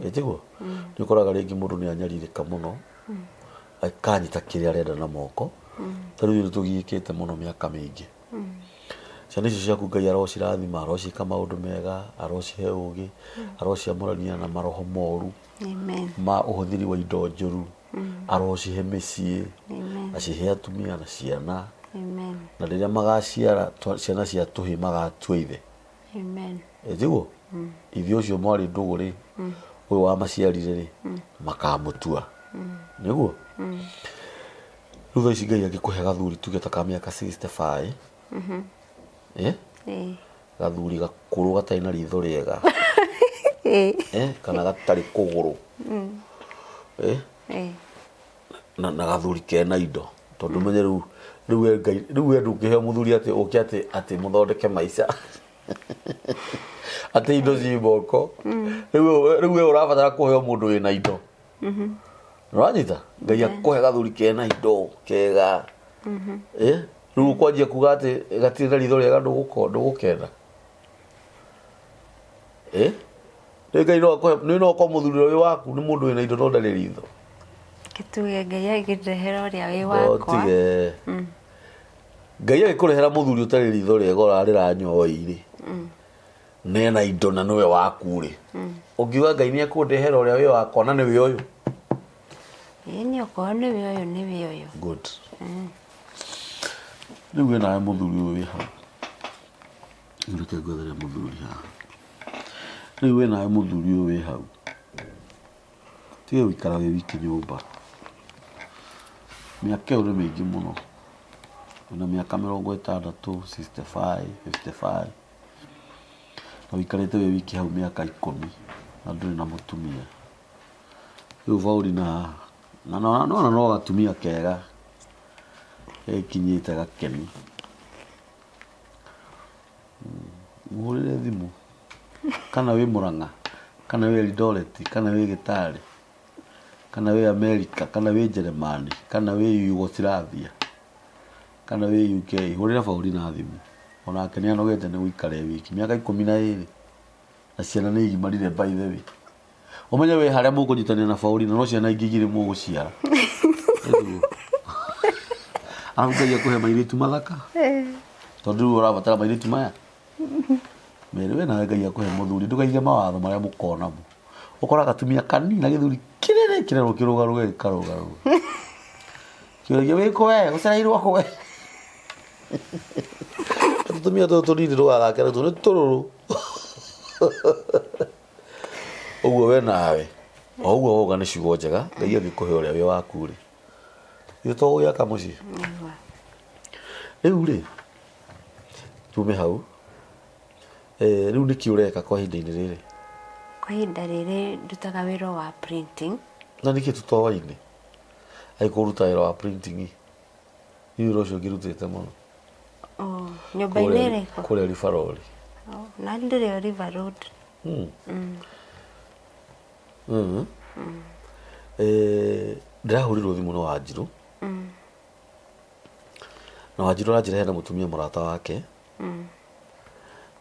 Ĩ tiguo? Nĩ ũkoraga rĩngĩ mũndũ nĩ anyarirĩka mũno, akanyita kĩrĩa arenda na moko. Ta rĩu ithuĩ nĩ tũgiĩkĩte mũno mĩaka mĩingĩ. Ciana icio ciaku Ngai arocirathima, arociĩka maũndũ mega, arocihe ũgĩ, arociamũrania na maroho moru Amen. ma ũhũthĩri wa indo njũru, arocihe mĩciĩ, Amen. acihe atumia na ciana, Amen. na rĩrĩa magaciara ciana cia tũhĩ magatua ithe. Amen. Ĩ tiguo? Ithe ũcio mwarĩ ndũgũ rĩ, ũyũ wamaciarire rĩ, makamũtua. Nĩguo? Rĩu thaa ici Ngai angĩkũhe gathuri tuge ta ka mĩaka 65, eh? Gathuri gakũrũ gatarĩ na ritho rĩega, eh? Kana gatarĩ kũgũrũ, eh? Na gathuri kena indo, tondũ menye rĩu, rĩu we Ngai, rĩu we ndũngĩheo mũthuri atĩ ũke atĩ atĩ mũthondeke maica atĩ indo ci moko. Rĩu we ũrabatara kũheo mũndũ wĩna indo. Nĩwanyita? Ngai akũhe gathuri kena indo kega. Eh? Rĩu ũkwanjia kuga atĩ gatirĩ na ritho rĩega, ndũgũkenda. Eh? Rĩu Ngai no akũhe, nĩ no ũkorwo mũthuri ũrĩa wĩ waku nĩ mũndũ wĩna indo no ndarĩ ritho. Kĩtuge Ngai angĩndehera ũrĩa wĩ wakwa. Tige. Ngai agĩkũrehera mũthuri ũtarĩ ritho rĩega ũrarĩra nyoi-rĩ, na ena indo na nĩwe waku-rĩ, ũngiuga Ngai nĩ ekũndehera ũrĩa wĩ wakwa na nĩwe ũyũ? Ĩĩ niĩ okorwo nĩwe ũyũ, nĩwe ũyũ. Good. Rĩu we nawe mũthuri ũyũ wĩ hau, reke ngwethere mũthuri haha. Rĩu we nawe mũthuri ũyũ wĩ hau, tiga gũikara wĩ wiki nyũmba. Mĩaka ĩyo nĩ mĩingĩ mũno. Wĩna mĩaka 60, 65, 55 na ũikarĩte wĩ wiki hau mĩaka 10 na ndũrĩ na mũtumia. Rĩu Paulina haha na nĩwona no gatumia kega gekinyĩte gakeni. Mũhũrĩre thimũ kana wĩ Mũrang'a kana wĩ Eldoret kana wĩ Gĩtarĩ kana wĩ Amerika kana wĩ Njeremani kana wĩ Yugoslavia kana wĩ UK hũrĩra Paulina thimũ onake nĩ anogete nĩ gũikara e wiki mĩaka 12 na ciana nĩ igimarire by the way. Ũmenye wĩ harĩa mũkũnyitanĩra na Paulina no ciana ingĩ igĩrĩ mũgũciara. Arabu Ngai akũhe mairĩtu mathaka tondũ rĩu ũrabatara mairĩtu maya merĩ we nawe Ngai akũhe mũthuri ndũkaige mawatho marĩa mũkonamo ũkoraga gatumia kanini na gĩthuri kĩnene kĩrerwo kĩrũgarũge gĩkarũgarũga kĩũragia wĩkũ we ũcereirwo kũ we tũtumia tũtũ tũnini ndũgathake natuo nĩ tũrũrũ ũguo we nawe o ũguo wauga nĩ ciugo njega Ngai angĩkũhe ũrĩa wĩ waku rĩ ithuĩ to gũgĩaka mũciĩ Nĩguo. rĩu rĩ tume hau eh, rĩu nĩkĩ ũreka kwa ihinda-inĩ rĩrĩ Kwa ihinda rĩrĩ ndutaga wĩra wa printing. Na nĩkĩ tũtoaine angĩkorwo ũrutaga wĩra wa printing niĩ wĩra ũcio ngĩrutĩte mũno Oh, nyũmba-inĩ ĩrĩkũ? Kũrĩa River Road. Oh, na ndĩrĩ o River Road. Eh, ndĩrahũrirwo thimũ nĩ Wanjirũ na Wanjirũ aranjĩra hena mũtumia mũrata wake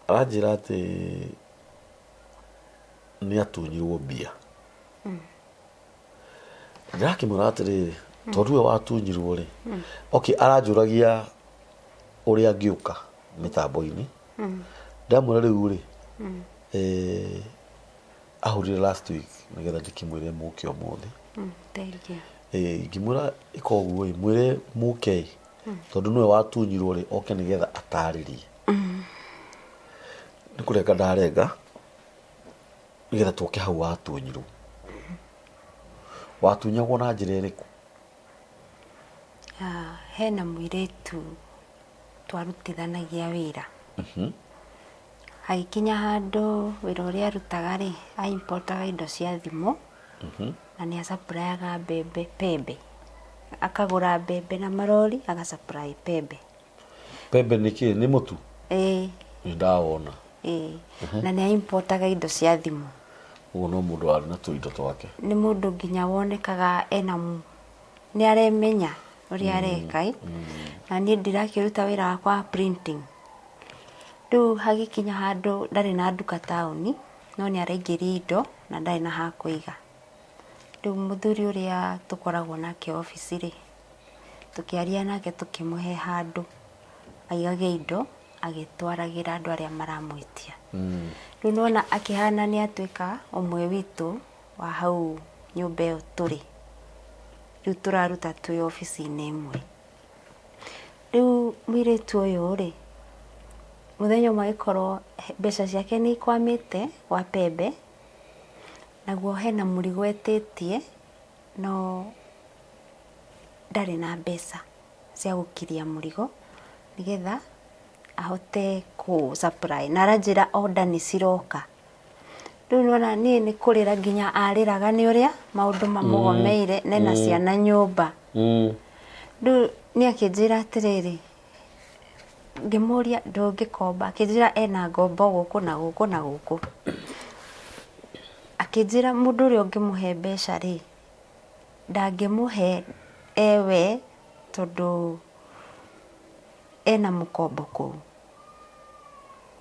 aranjĩra atĩ nĩ atunyirwo mbia. Ndĩrakĩmwĩra atĩrĩrĩ tondũ we watunyirwo rĩ okay aranjũragia ũrĩa angĩũka mĩtambo-inĩ ndamwĩra rĩu rĩ eh, ahũrire last week nĩgetha ndĩkĩmwĩre mũke ũmũthĩ. Thank you. Eh, ngĩmwĩra ĩka ũguo ĩ mwĩre mũke ĩ tondũ nĩwe watunyirwo rĩ oke nĩgetha atarĩrie nĩ kũrenga ndarenga nĩgetha tũke hau watunyirwo. Watunyagwo na njĩra ĩrĩkũ? Ah, hena mũirĩtu twarutithanagia wĩra. Hagĩkinya handũ wĩra ũrĩa arutaga rĩ, a importaga indo cia thimũ na nĩ a-supplyaga mbembe pembe. Akagũra mbembe na marori aga supply pembe. Pembe nĩ kĩ? Nĩ mũtu? Ĩĩ. Nĩ ndawona. Ĩĩ. Na nĩ a importaga indo cia thimũ. Ũguo no mũndũ warĩ na tũindo twake. Nĩ mũndũ nginya wonekaga ena, nĩ aremenya ũrĩa areka ĩ. Na niĩ ndirakĩruta wĩra wakwa wa printing. Rĩu hagĩkinya handũ ndarĩ na nduka taũni, no nĩ araingĩria indo na ndarĩ na ha kũiga. Rĩu mũthuri ũrĩa tũkoragwo nake obici rĩ, tũkĩaria nake tũkĩmũhe handũ aigage indo agĩtwaragĩra andũ arĩa maramwĩtia. Rĩu nĩwona akĩhana nĩ atuĩka ũmwe witũ wa hau nyũmba ĩyo tũrĩ. Rĩu tũraruta twĩ obici-inĩ ĩmwe. Rĩu mũirĩtu ũyũ rĩ, mũthenya ũmwe agĩkorwo mbeca ciake nĩ ikwamĩte gwa Pembe, naguo hena mũrigo etĩtie no ndarĩ na mbeca cia gũkiria mũrigo nĩgetha ahote kũ supply na aranjĩra order nĩ ciroka. Rĩu nĩwona niĩ nĩ kũrĩra nginya arĩraga nĩ ũrĩa maũndũ mamũgomeire na ena ciana nyũmba. Rĩu niĩ akĩnjĩra atĩrĩrĩ, ngĩmũria ndũngĩkomba, akĩnjĩra ena ngombo gũkũ na gũkũ na gũkũ. Akĩnjĩra mũndũ ũrĩa ũngĩmũhe mbeca rĩ, ndangĩmũhe ewe tondũ ena mũkombo kũu.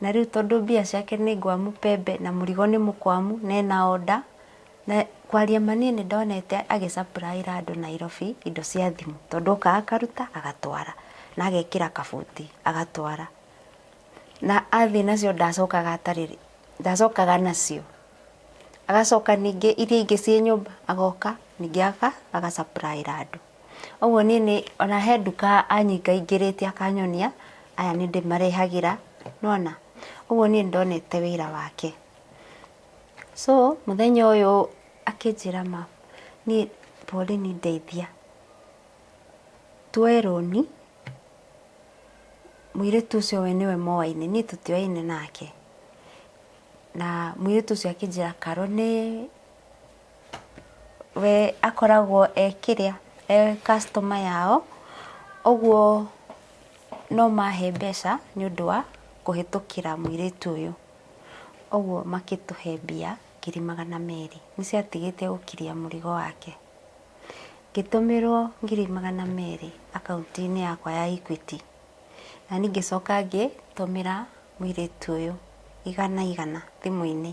Na rĩu tondũ mbia ciake nĩ ngwamu pembe na mũrigo nĩ mũkwamu na ena order, na kwaria ma niĩ nĩ ndonete agĩ supply ra andũ Nairobi indo cia thimũ tondũ okaga akaruta agatwara na agekĩra kabuti agatwara. Na athiĩ nacio ndacokaga atarĩ, ndacokaga nacio. Agacoka ningĩ iria ingĩ ciĩ nyũmba agoka ningĩ aga supply ra andũ. Ũguo niĩ nĩ ona he nduka anyingaingĩrĩtie akanyonia, aya nĩ ndĩmarehagĩra, nĩwona? Ũguo niĩ nĩ ndonete wĩra wake. So mũthenya ũyũ akĩnjĩra ma, niĩ Pauline ndeithia, tuoe rũni. Mũirĩtu ũcio we nĩwe moaine, niĩ tũtioaine nake. Na mũirĩtu ũcio akĩnjĩra Karo nĩ we akoragwo e kĩrĩa, e customer yao, ũguo no mahe mbeca nĩ ũndũ wa kũhĩtũkĩra mũirĩtu ũyũ. Ũguo makĩtũhe mbia 200,000, nĩ ciatigĩte gũkiria mũrigo wake. Ngĩtũmĩrwo 200,000 akaunti-inĩ yakwa ya Equity, na niĩ ngĩcoka ngĩtũmĩra mũirĩtu ũyũ igana igana thimũ-inĩ,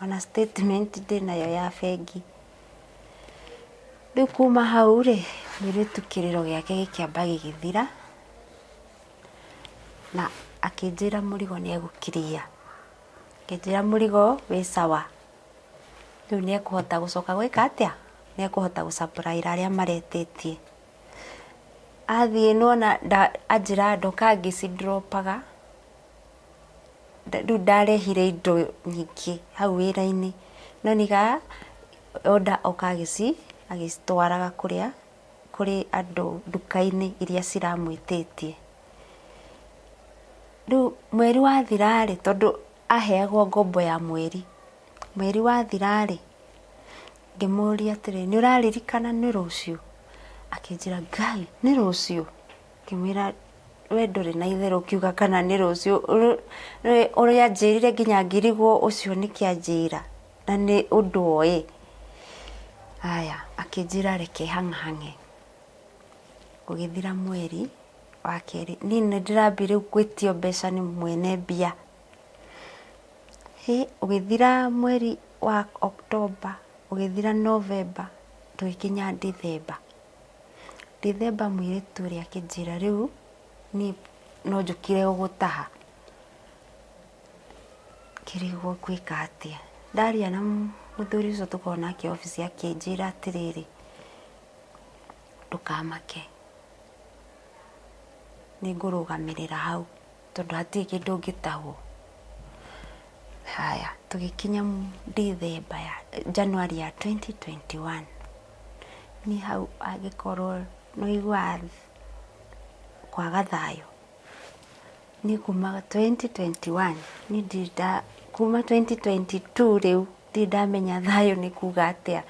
ona statement ndĩnayo ya bengi. Rĩu kuma hau rĩ, mũirĩtu kĩrĩro gĩake gĩkĩamba gĩgĩthira, na akĩnjĩra mũrigo nĩ egũkiria, akĩnjĩra mũrigo wĩ sawa. Rĩu nĩ ekũhota gũcoka gwĩka atĩa? Nĩ ekũhota gũ supply ĩra arĩa maretĩtie. Athiĩ nĩ wona anjĩra ndoka ngĩci drop aga, rĩu ndarehire indo nyingĩ hau wĩra-inĩ, no nĩga order oka agĩcitwaraga kũrĩa kũrĩ andũ nduka-inĩ iria ciramwĩtĩtie. Rĩu mweri wathira rĩ, tondũ aheagwo ngombo ya mweri. Mweri wathira-rĩ, ngĩmũria atĩrĩ, nĩ ũraririkana nĩ rũciũ? Akĩnjĩra, Ngai, nĩ rũciũ? Ngĩmwĩra, we ndũrĩ na itherũ ũkiuga kana nĩ rũciũ. Ũrĩa anjĩrire nginya ngĩrigwo ũcio nĩkĩ anjĩra na nĩ ũndũ oĩ. Haya, akĩnjĩra reke hang'ahange. Gũgĩthira mweri wa kerĩ, niĩ nĩ ndĩrambia rĩu gwĩtio mbeca nĩ mwene mbia. Hĩ, ũgĩthira mweri wa October, ũgĩthira November, tũgĩkinya December. December mũirĩtu ũrĩa akĩnjĩra rĩu niĩ no njũkire gũgũtaha. Ngĩrigwo ngwĩka atĩa. Ndaria na mũthuri ũcio tũkoragwo nake obici akĩnjĩra atĩrĩrĩ, ndũkamake, nĩngũrũgamĩrĩra hau. Tondũ hatirĩ kĩndũ ũngĩtahwo. Haya, tũgĩkinya Ndithemba ya, January ya 2021, niĩ hau angĩkorwo nĩ ũiguaga kwaga thayũ, niĩ kuma 2021, niĩ ndirĩ nda, kuma 2022 rĩu, ndirĩ ndamenya thayũ nĩ kuga atĩa.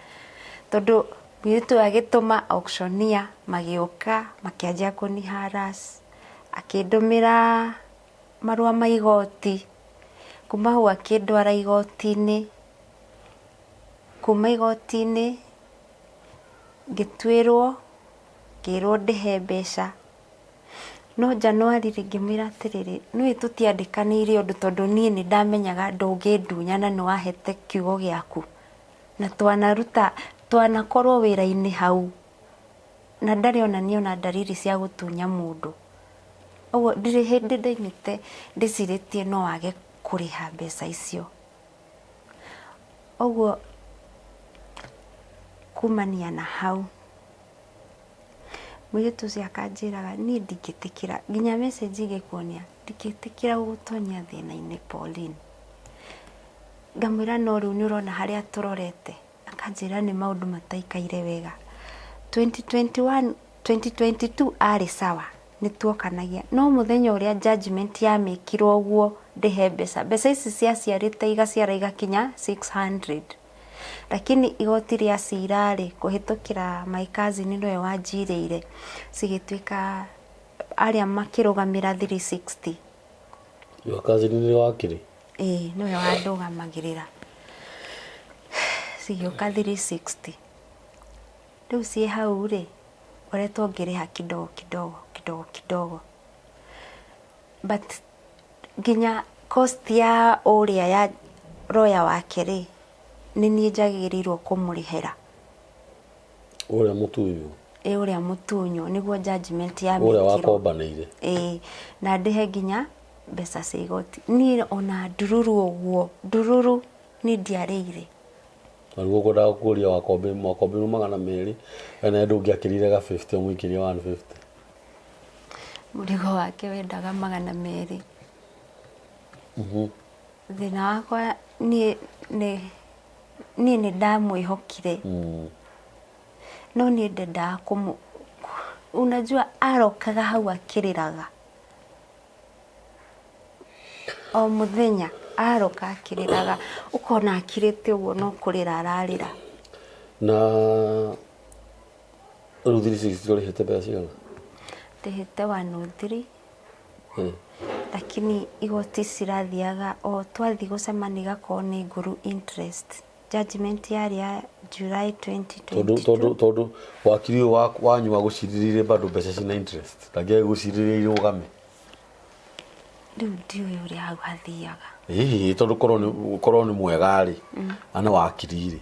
Tondũ mũirĩtu ũyũ agĩtũma auctioneer magĩũka makĩanjia kũni harass. Akĩndũmĩra marũa ma igoti, kuma hau akĩndwara igoti-inĩ, kuma igoti-inĩ ngĩtuĩrwo, ngĩrwo ndĩhe mbeca, no January rĩ, ngĩmwĩra atĩrĩrĩ, nĩũĩ tũtiandĩkanĩire ũndũ tondũ niĩ nĩ ndamenyaga ndũngĩndunya na nĩ wahete kiugo gĩaku, na twanaruta, twanakorwo wĩra-inĩ hau. Na ndarĩ onania ona ndariri cia gũtunya mũndũ. Ũguo ndirĩ hĩndĩ ndaimĩte ndĩcirĩtie no age kũrĩha mbeca icio. Ũguo kumania na hau, mũirĩtu ũcio akanjĩraga niĩ ndingĩtĩkĩra, nginya message ingĩkuonia, ndingĩtĩkĩra gũgũtonyia thĩna-inĩ Pauline. Ngamwĩra no rĩu nĩ ũrona harĩa tũrorete. Akanjĩra nĩ maũndũ mataikaire wega. 2021, 2022 arĩ sawa, nĩ tuokanagia. No mũthenya ũrĩa judgement yamĩkirwo ũguo ndĩhe mbeca, mbeca ici ciaciarĩte igaciara igakinya 600. Lakini igoti rĩa cira rĩ, kũhĩtũkĩra my cousin nĩwe wanjirĩire, cigĩtuĩka arĩa makĩrũgamĩra 360. Your cousin nĩ wakiri? Ĩĩ nĩwe wandũgamagĩrĩra. Cigĩũka 360. Rĩu ciĩ hau rĩ, ngoretwo ngĩrĩha kidogo kidogo kidogo kidogo. But nginya cost ya ũrĩa ya lawyer wake rĩ, nĩ niĩ njagĩrĩirwo kũmũrĩhĩra. Ũrĩa mũtunywo? Ĩĩ ũrĩa mũtunywo nĩguo judgment ya Ũrĩa wakombanĩire? Ĩĩ na ndĩhe nginya mbeca cia igoti. Niĩ ona ndururu ũguo, ndururu niĩ ndiarĩire. Na nĩguo ngwendaga gũkũria wakombirwo 200, we nawe ndũngĩakĩrire ga 50 ũmũikĩrie 150. Mũrigo wake wendaga 200. Thĩna wakwa niĩ nĩ niĩ nĩ ndamwĩhokire. No niĩ ndendaga kũmũ unajua arokaga hau akĩrĩraga. O mũthenya aroka akĩrĩraga, ũkona akirĩte ũguo no kũrĩra ararĩra. Na rĩu 360 ũrĩhĩte mbeca cigana? Ndĩhĩte 103. Lakini igoti cirathiaga o twathiĩ gũcemania igakorwo nĩ ngũru interest. Judgment yarĩ ya July Tondũ 2022. tondũ tondũ wakiri ũyũ wanyu agũcirĩrĩire bado mbeca cina interest. Ndangĩagũcirĩrĩire irũgame. Rĩu ndiũĩ ũrĩa hau hathiaga. Hihi tondũ korwo nĩ mwega rĩ, na nĩ wakiri rĩ,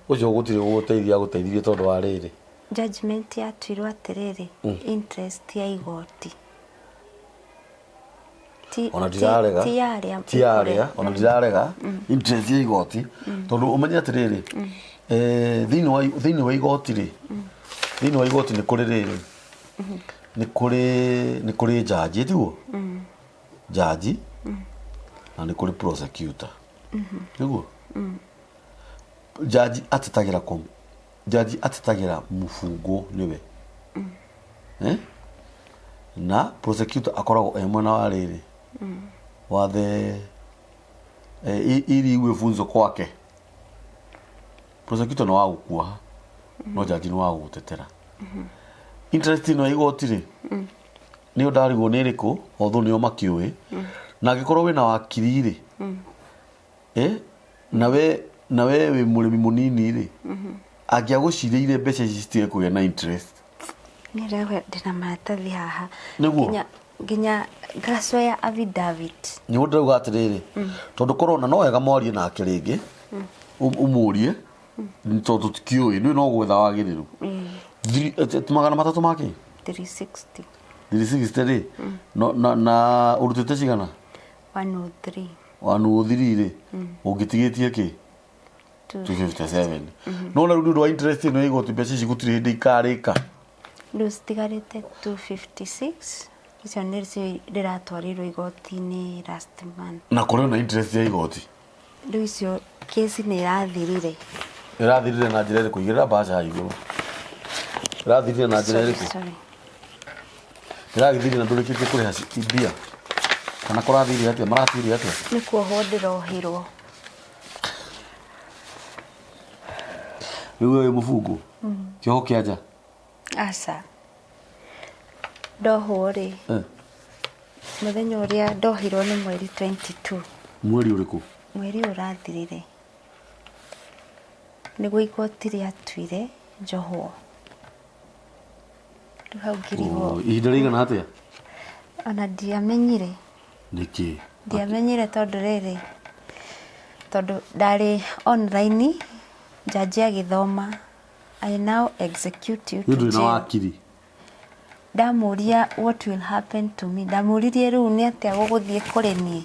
ũcio gũtirĩ gũgũteithia agũteithirie tondũ wa rĩrĩ. Judgment yatuirwo atĩrĩrĩ, interest ya igoti. Ti Ona ti ndirarega ti ya arĩa ti ya arĩa ona ndirarega interest ya igoti tondũ ũmenye atĩrĩrĩ, thĩinĩ wa igoti rĩ, thĩinĩ wa igoti nĩ kũrĩ rĩrĩ, nĩ kũrĩ jaji, tiguo jaji, na nĩ kũrĩ prosecutor, nĩguo jaji atetagĩra jaji atetagĩra mũbungwo nĩwe, eh? Na prosecutor akoragwo e mwena wa rĩrĩ wa the ili iwe funzo kwake. Prosecutor nĩ wa gũkuoha, no jaji nĩ wa gũgũtetera. Interest ĩno ya igoti rĩ, nĩyo ndarigwo nĩ ĩrĩkũ, although nĩo makĩũĩ. Na angĩkorwo wĩna wakiri rĩ, na we wĩ mũrĩmi mũnini rĩ, angĩagũcirĩire mbeca ici citige kũgĩa na interest. Nĩrewe ndĩna maratathi haha. Nĩguo? Nginya ngacoya affidavit. Nĩguo ndĩrauga atĩrĩrĩ, tondũ korwo na no wega mwarie nake rĩngĩ, ũmũrie, tondũ tũtikĩũĩ nĩ no gwetha wagĩrĩru. 300 makĩ 360. 360 rĩ, na ũrutĩte cigana? 103. 103 rĩ, ũngĩtigĩtie kĩ? 257. No na rĩu nĩ ũndũ wa interest ĩno ya igoti, mbeca ici gũtirĩ hĩndĩ ikarĩka. Rĩu citigarĩte 256, icio nĩcio ndĩratwarirwo igoti-inĩ last month. Na kũrĩ ona interest ya igoti. Rĩu icio kesi nĩ ĩrathirire. Ĩrathirire na njĩra ĩrĩkũ? Igĩrĩra mbaca haha igũrũ. Ĩrathirire na njĩra Sorry, ĩrĩkũ? sorry. Ĩragĩthirire na ndũrĩkĩtie kũrĩha mbia, kana kũrathire atĩa, maratuire atĩa? Nĩ kuohwo ndĩrohirwo. Rĩu we wĩ mũbungwo kĩoho kĩa nja? Aca, ndohwo rĩ, mũthenya ũrĩa ndohirwo nĩ mweri 22. Mweri ũrĩkũ? Mweri ũyũ ũrathirire nĩguo igoti rĩatuire njohwo. Rĩu hau ngĩrigwo. Oh, ihinda rĩigana atĩa? Ona ndiamenyire. Nĩkĩ? Ndiamenyire tondũ rĩrĩ, tondũ ndarĩ online, jaji agĩthoma, "I now execute you Nĩ to ndũrĩ na jail." wakiri? Ndamũria, "What will happen to me?" Ndamũririe rĩu nĩ atĩa gũgũthiĩ kũrĩ niĩ?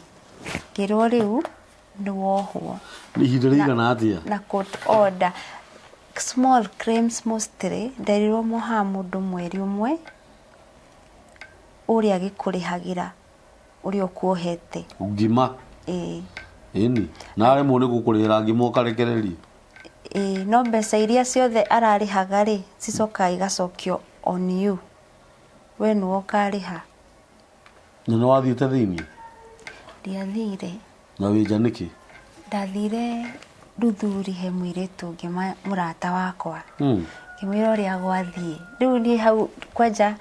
Ngĩrwo rĩu nĩ wohwo. Nĩ ihinda rĩigana atĩa? Na court order, small claims mostly. Nderirwo mohaga mũndũ mweri ũmwe, ũrĩa agĩkũrĩhagĩra ũrĩa ũkuohete. Ngima? Ĩĩ. Ĩni na aremwo nĩ gũkũrĩhĩra ngima ũkarekererio? Ĩĩ, no mbeca iria ciothe ararĩhaga rĩ, cicokaga igacokio on you, we nĩwe ũkarĩha. Na nĩ wathiĩte thĩiniĩ? Ndiathire. Na wĩ nja nĩkĩ? Ndathire Ruthuri he mũirĩtu ũngĩ mũrata wakwa. Ngĩmwĩra ũrĩa gwathiĩ. Rĩu niĩ hau kwanja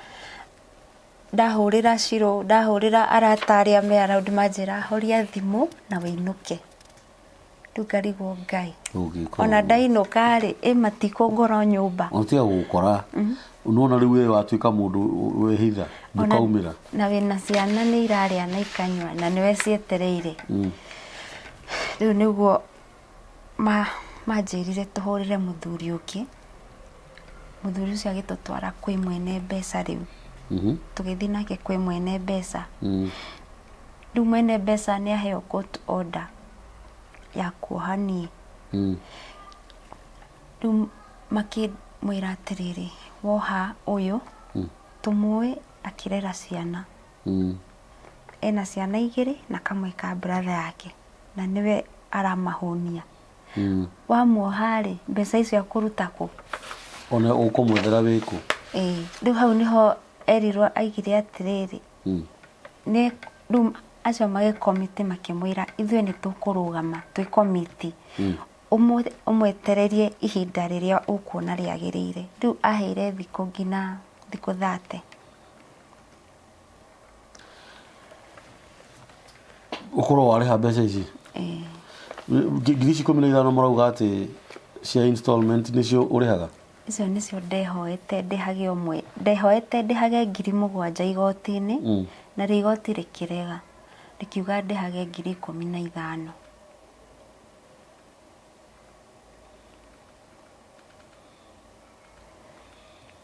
ndahũrĩra Shiro, ndahũrĩra arata arĩa me around, manjĩra horia thimũ na wĩinũke. Rĩu ngarigwo Ngai. Ũngĩka Ona ũguo. ndainũka rĩ, ĩ matikũngora nyũmba. Ona tiga gũgũkora, nona rĩu we watuĩka mũndũ wehitha ndũkaumĩra. Na wĩna ciana nĩ irarĩa na ikanyua na nĩwe cietereire. Rĩu nĩguo manjĩrire tũhũrĩre mũthuri ũngĩ. Mũthuri ũcio agĩtũtwara kwĩ mwene mbeca rĩu. Tũgĩthiĩ nake kwĩ mwene mbeca. Rĩu mwene mbeca nĩ aheo court order ya kuoha niĩ. Rĩu makĩmwĩra atĩrĩrĩ, woha ũyũ tũmũĩ akĩrera ciana. Ena ciana igĩrĩ na kamwe ka brother yake na nĩwe aramahũnia. Wamuoha rĩ, mbeca icio akũruta kũ? Ona ũkũmwethera wĩkũ? Ĩĩ, rĩu hau nĩho erirwo aigire atĩrĩrĩ, nĩ rĩu Acio magĩkomiti makĩmwĩra ithuĩ nĩ tũkũrũgama twĩ komiti ũmwetererie ihinda rĩrĩa ũkuona rĩagĩrĩire. Rĩu aheire thikũ nginya thikũ 30. Ũkorwo warĩha mbeca ici Ĩĩ. Ngiri ici 15 mũrauga atĩ cia installment nĩcio ũrĩhaga? Icio nĩcio ndehoete ndĩhage o mwe, ndehoete ndĩhage 7000 igoti-inĩ, narĩo igoti rĩkĩrega, rĩkiuga ndĩhage 15,000.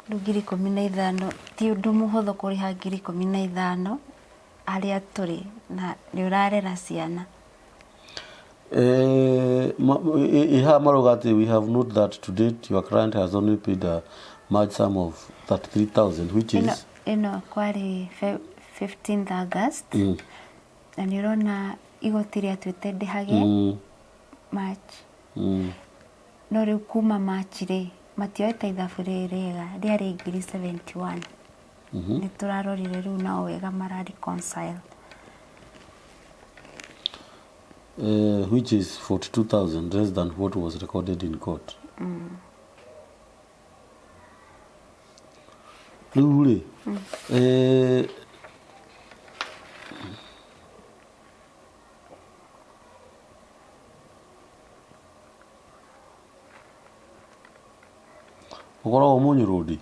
Rĩu 15,000 ti ũndũ mũhũthũ kũrĩha 15,000 harĩa tũrĩ na nĩ ũrarera ciana. Ĩ haha marauga atĩ we have noted that to date your client has only paid a large sum of 33,000 which is Ĩno kwarĩ 15th August na nĩ ũrona igoti rĩatuĩte ndĩhage March. No rĩu kuma March rĩ, matioete ithabu rĩrĩ rĩega, rĩarĩ 71,000. Nĩ tũrarorire rĩu nao wega mara reconcile. Which is 42,000 less than what was recorded in court. Rĩu rĩ, ũkoragwo mũnyũrũndi?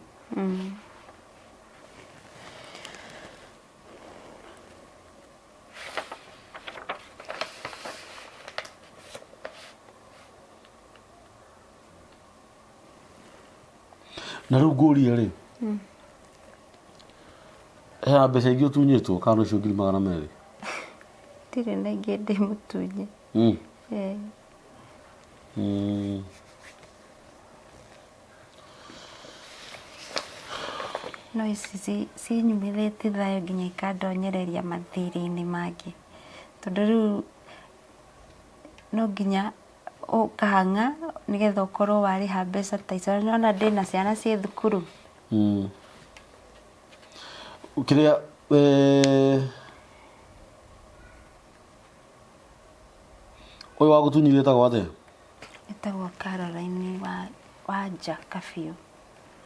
Na rĩu ngũrie rĩ, hena mbeca ingĩ ũtunyĩtwo kana no icio 200,000? Ndirĩ na ingĩ ndĩ mũtunye. Eh. No ici cinyumithĩtie thayũ nginya ikandonyereria mathirĩ-inĩ mangĩ. Tondũ rĩu no nginya ũkahang'a nĩgetha ũkorwo warĩha mbeca ta icio. Nĩ wona ndĩna ciana ciĩ thukuru. Kĩrĩa ũyũ wagũtunyire etagwo atĩa? Etagwo Caroline Wanja Kabiũ.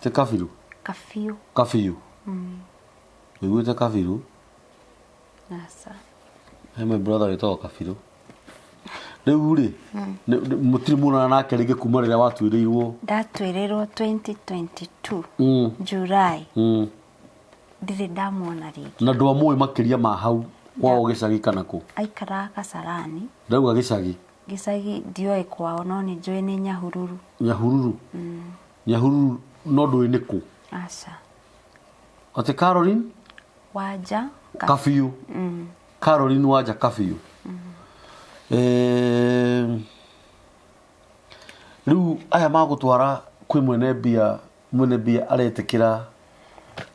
Ti Kabiru? Kabiũ. Kabiũ. Ũiguĩte Kabiru? Aca. He my brother wĩtagwo Kabiru. Rĩu rĩ, mũtirĩ muonana nake rĩngĩ kuma rĩrĩa watuĩrĩirwo? Ndatuĩrĩirwo 2022 July. Ndirĩ ndamuona rĩngĩ. Na ndwamũĩ makĩria ma hau kwao gĩcagi kana kũ? Aikaraga Kasarani. Ndauga gĩcagi. Gĩcagi ndioĩ kwao no nĩ njũĩ nĩ Nyahururu. Nyahururu? Nyahururu no ndũĩ nĩ kũ? Aca. Atĩ Caroline? Wanja Kabiũ. Caroline Wanja Kabiũ. Rĩu aya magũtwara kwĩ mwene mbia, mwene mbia aretĩkĩra?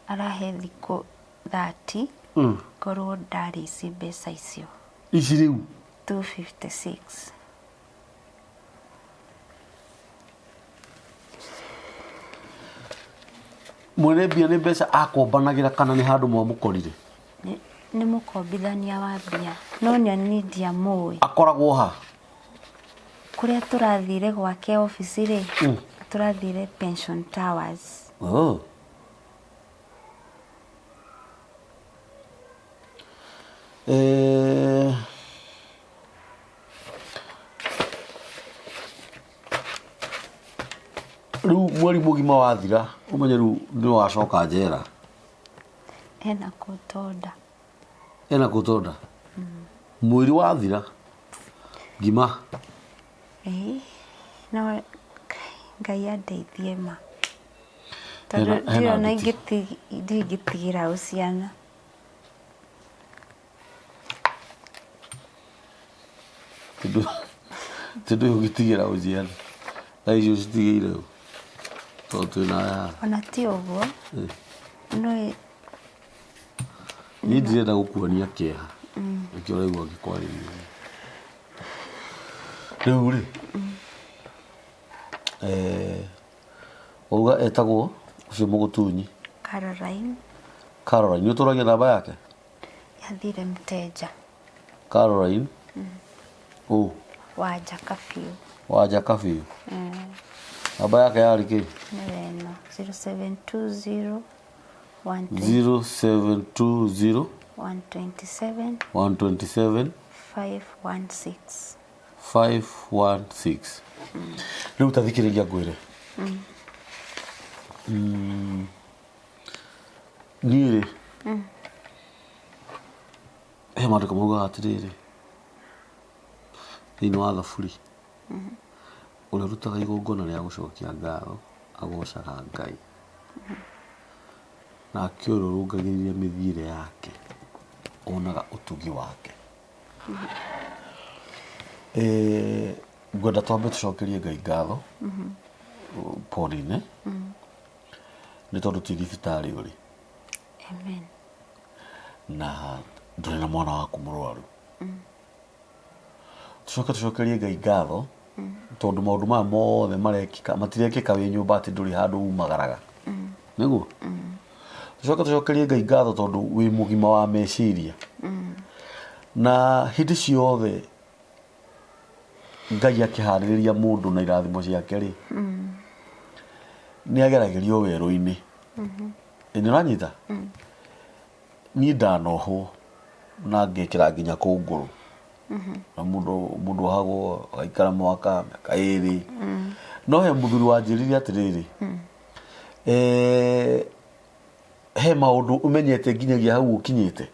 Arahe thikũ 30 ngorwo ndarĩ ici mbeca icio. Ici rĩu? 256. Mwene mbia nĩ mbeca akombanagĩra kana nĩ handũ mwamũkorire? Nĩ mũkombithania wa mbia no niĩ ndiamũĩ. Akoragwo ha? Kũrĩa tũrathire gwake obici rĩ, tũrathire Pension Towers. Oh. Rĩu mweri mũgima wathira ũmenye rĩu nĩ wacoka njera. Ena kũtonda. Ena kũtonda? Mweri wathira ngima. Ĩĩ no Ngai andeithie ma. Tondũ ndirĩ ona ingĩtigĩra ũ ciana. Ti ndũĩ ũngĩtigĩra ũ ciana. Thaa ici ũcitigĩire ũ? Tondũ twĩna aya haha. Ona ti ũguo, nĩ Niĩ ndirenda gũkuonia kĩeha. Nĩkĩo ũraigua ngĩkwarĩria. Rĩu rĩ, wauga etagwo ũcio mũgũtunyi? Caroline. Caroline, nĩ ũtũragia namba yake? Yathire mteja. Caroline ũ Wanja Kabiũ. Wanja Kabiũ. Namba yake yarĩ kĩ? Nĩwe ĩno 0720 0720 127 127 516. 516. Rĩu ta thikĩrĩria ngwĩre. Niĩ rĩ, he maandĩko maugaga atĩrĩrĩ thĩinĩ wa Thaburi, ũrĩa ũrutaga igongona rĩa gũcokia ngatho agocaga Ngai, nake ũrĩa ũrũngagĩrĩria mĩthiĩre yake onaga ũtugi wake. Eh, ngwenda twambe tũcokerie Ngai ngatho Pauline, nĩ tondũ ti thibitarĩ ũrĩ. Amen. Na ndũrĩ na mwana waku mũrwaru. Tũcoke tũcokerie Ngai ngatho tondũ maũndũ maya mothe marekĩka matirekĩka wĩ nyũmba atĩ ndũrĩ handũ umagaraga. Nĩguo? Tũcoke tũcokerie Ngai ngatho tondũ wĩ mũgima wa meciria. Na hĩndĩ ciothe Ngai akĩharĩrĩria mũndũ na irathimo ciake rĩ, nĩ ageragĩrio werũ-inĩ. Ĩ nĩ ũranyita? Niĩ ndanohwo na ngekĩra nginya kũngũrũ. Na mũndũ mũndũ ohagwo agaikara mwaka, mĩaka ĩrĩ. No he mũthuri wanjĩrire atĩrĩrĩ, eh, he maũndũ ũmenyete nginyagia hau ũkinyĩte.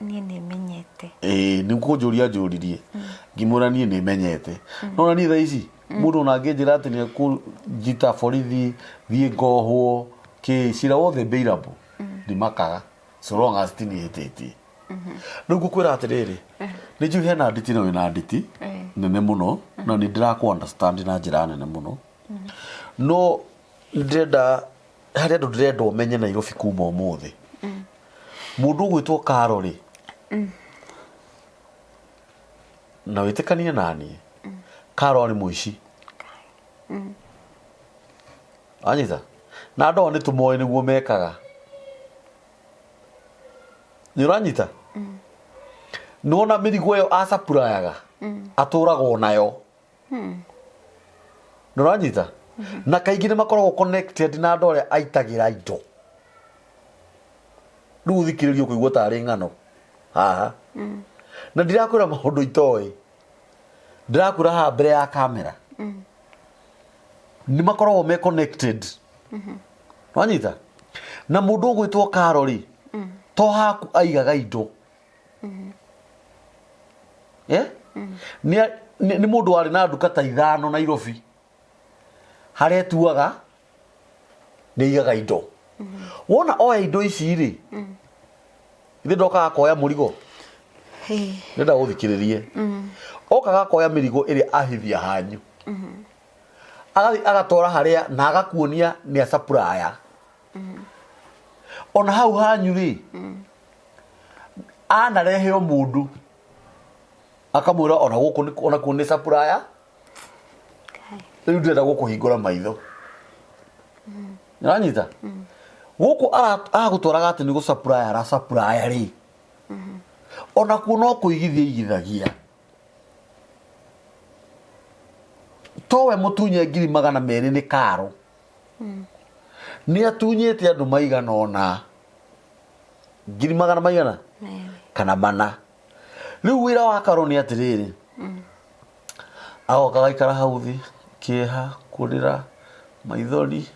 Niĩ nĩ menyete. Ĩĩ nĩ kũnjũria anjũririe ngĩmwĩra niĩ nĩ menyete. No na niĩ thaa ici mũndũ ona angĩnjĩra atĩ nĩ ekũnjita borithi thiĩ ngohwo kĩ cira wothe bailable ndimakaga so long as ti niĩ hĩtĩtie. Rĩu ngũkwĩra atĩrĩrĩ, nĩ njũĩ hena nditi na wĩna nditi nene mũno na nĩ ndĩrakũ understand na njĩra nene mũno. No ndĩrenda harĩ andũ ndĩrenda ũmenye Nairobi kuma ũmũthĩ. Mũndũ ũgwĩtwo Karo rĩ, na wĩtĩkanie naniĩ, Karo arĩ mũici. Wanyita? Na andũ aya nĩ tũmoĩ nĩguo mekaga. Nĩ ũranyita? Nĩwona mĩrigo ĩyo acapurayaga, atũraga o nayo. Nĩ ũranyita? Na kaingĩ nĩ makoragwo connected na andũ arĩa aitagĩra indo. Rĩu ũthikĩrĩrie ũkũigua tarĩ ng'ano haha. Na ndirakwĩra maũndũ itoĩ. Ndĩrakwĩra haha mbere ya kamera. Nĩ makoragwo me connected. Wanyita? Na mũndũ ũgwĩtwo Karo rĩ, to haku aigaga indo. Eh? Nĩ nĩ mũndũ warĩ na nduka ta ithano Nairobi. Harĩa etuaga nĩ aigaga indo. Wona oya indo ici rĩ, ithe ndokaga koya mũrigo. Ndĩrenda ũthikĩrĩrie. Okaga akoya mĩrigo ĩrĩa ahithia hanyu. Agathiĩ agatwara harĩa na agakuonia nĩ acapuraya. Ona hau hanyu rĩ, anarehe o mũndũ akamwĩra ona gũkũ onakuo nĩ supplier. Rĩu ndĩrenda gũkũhingũra maitho. Nĩũranyita? Gũkũ agũtwaraga atĩ nĩ gũ-supply ara-supply rĩ, onakuo no kũigithia aigithagia. Towe mũtunye 200,000 nĩ karo. Nĩ atunyĩte andũ maigana ũna ngiri magana maigana kana mana. Rĩu wĩra wa karo nĩ atĩrĩrĩ, agoka agaikara hau thĩ, kĩeha, kũrĩra, maithori,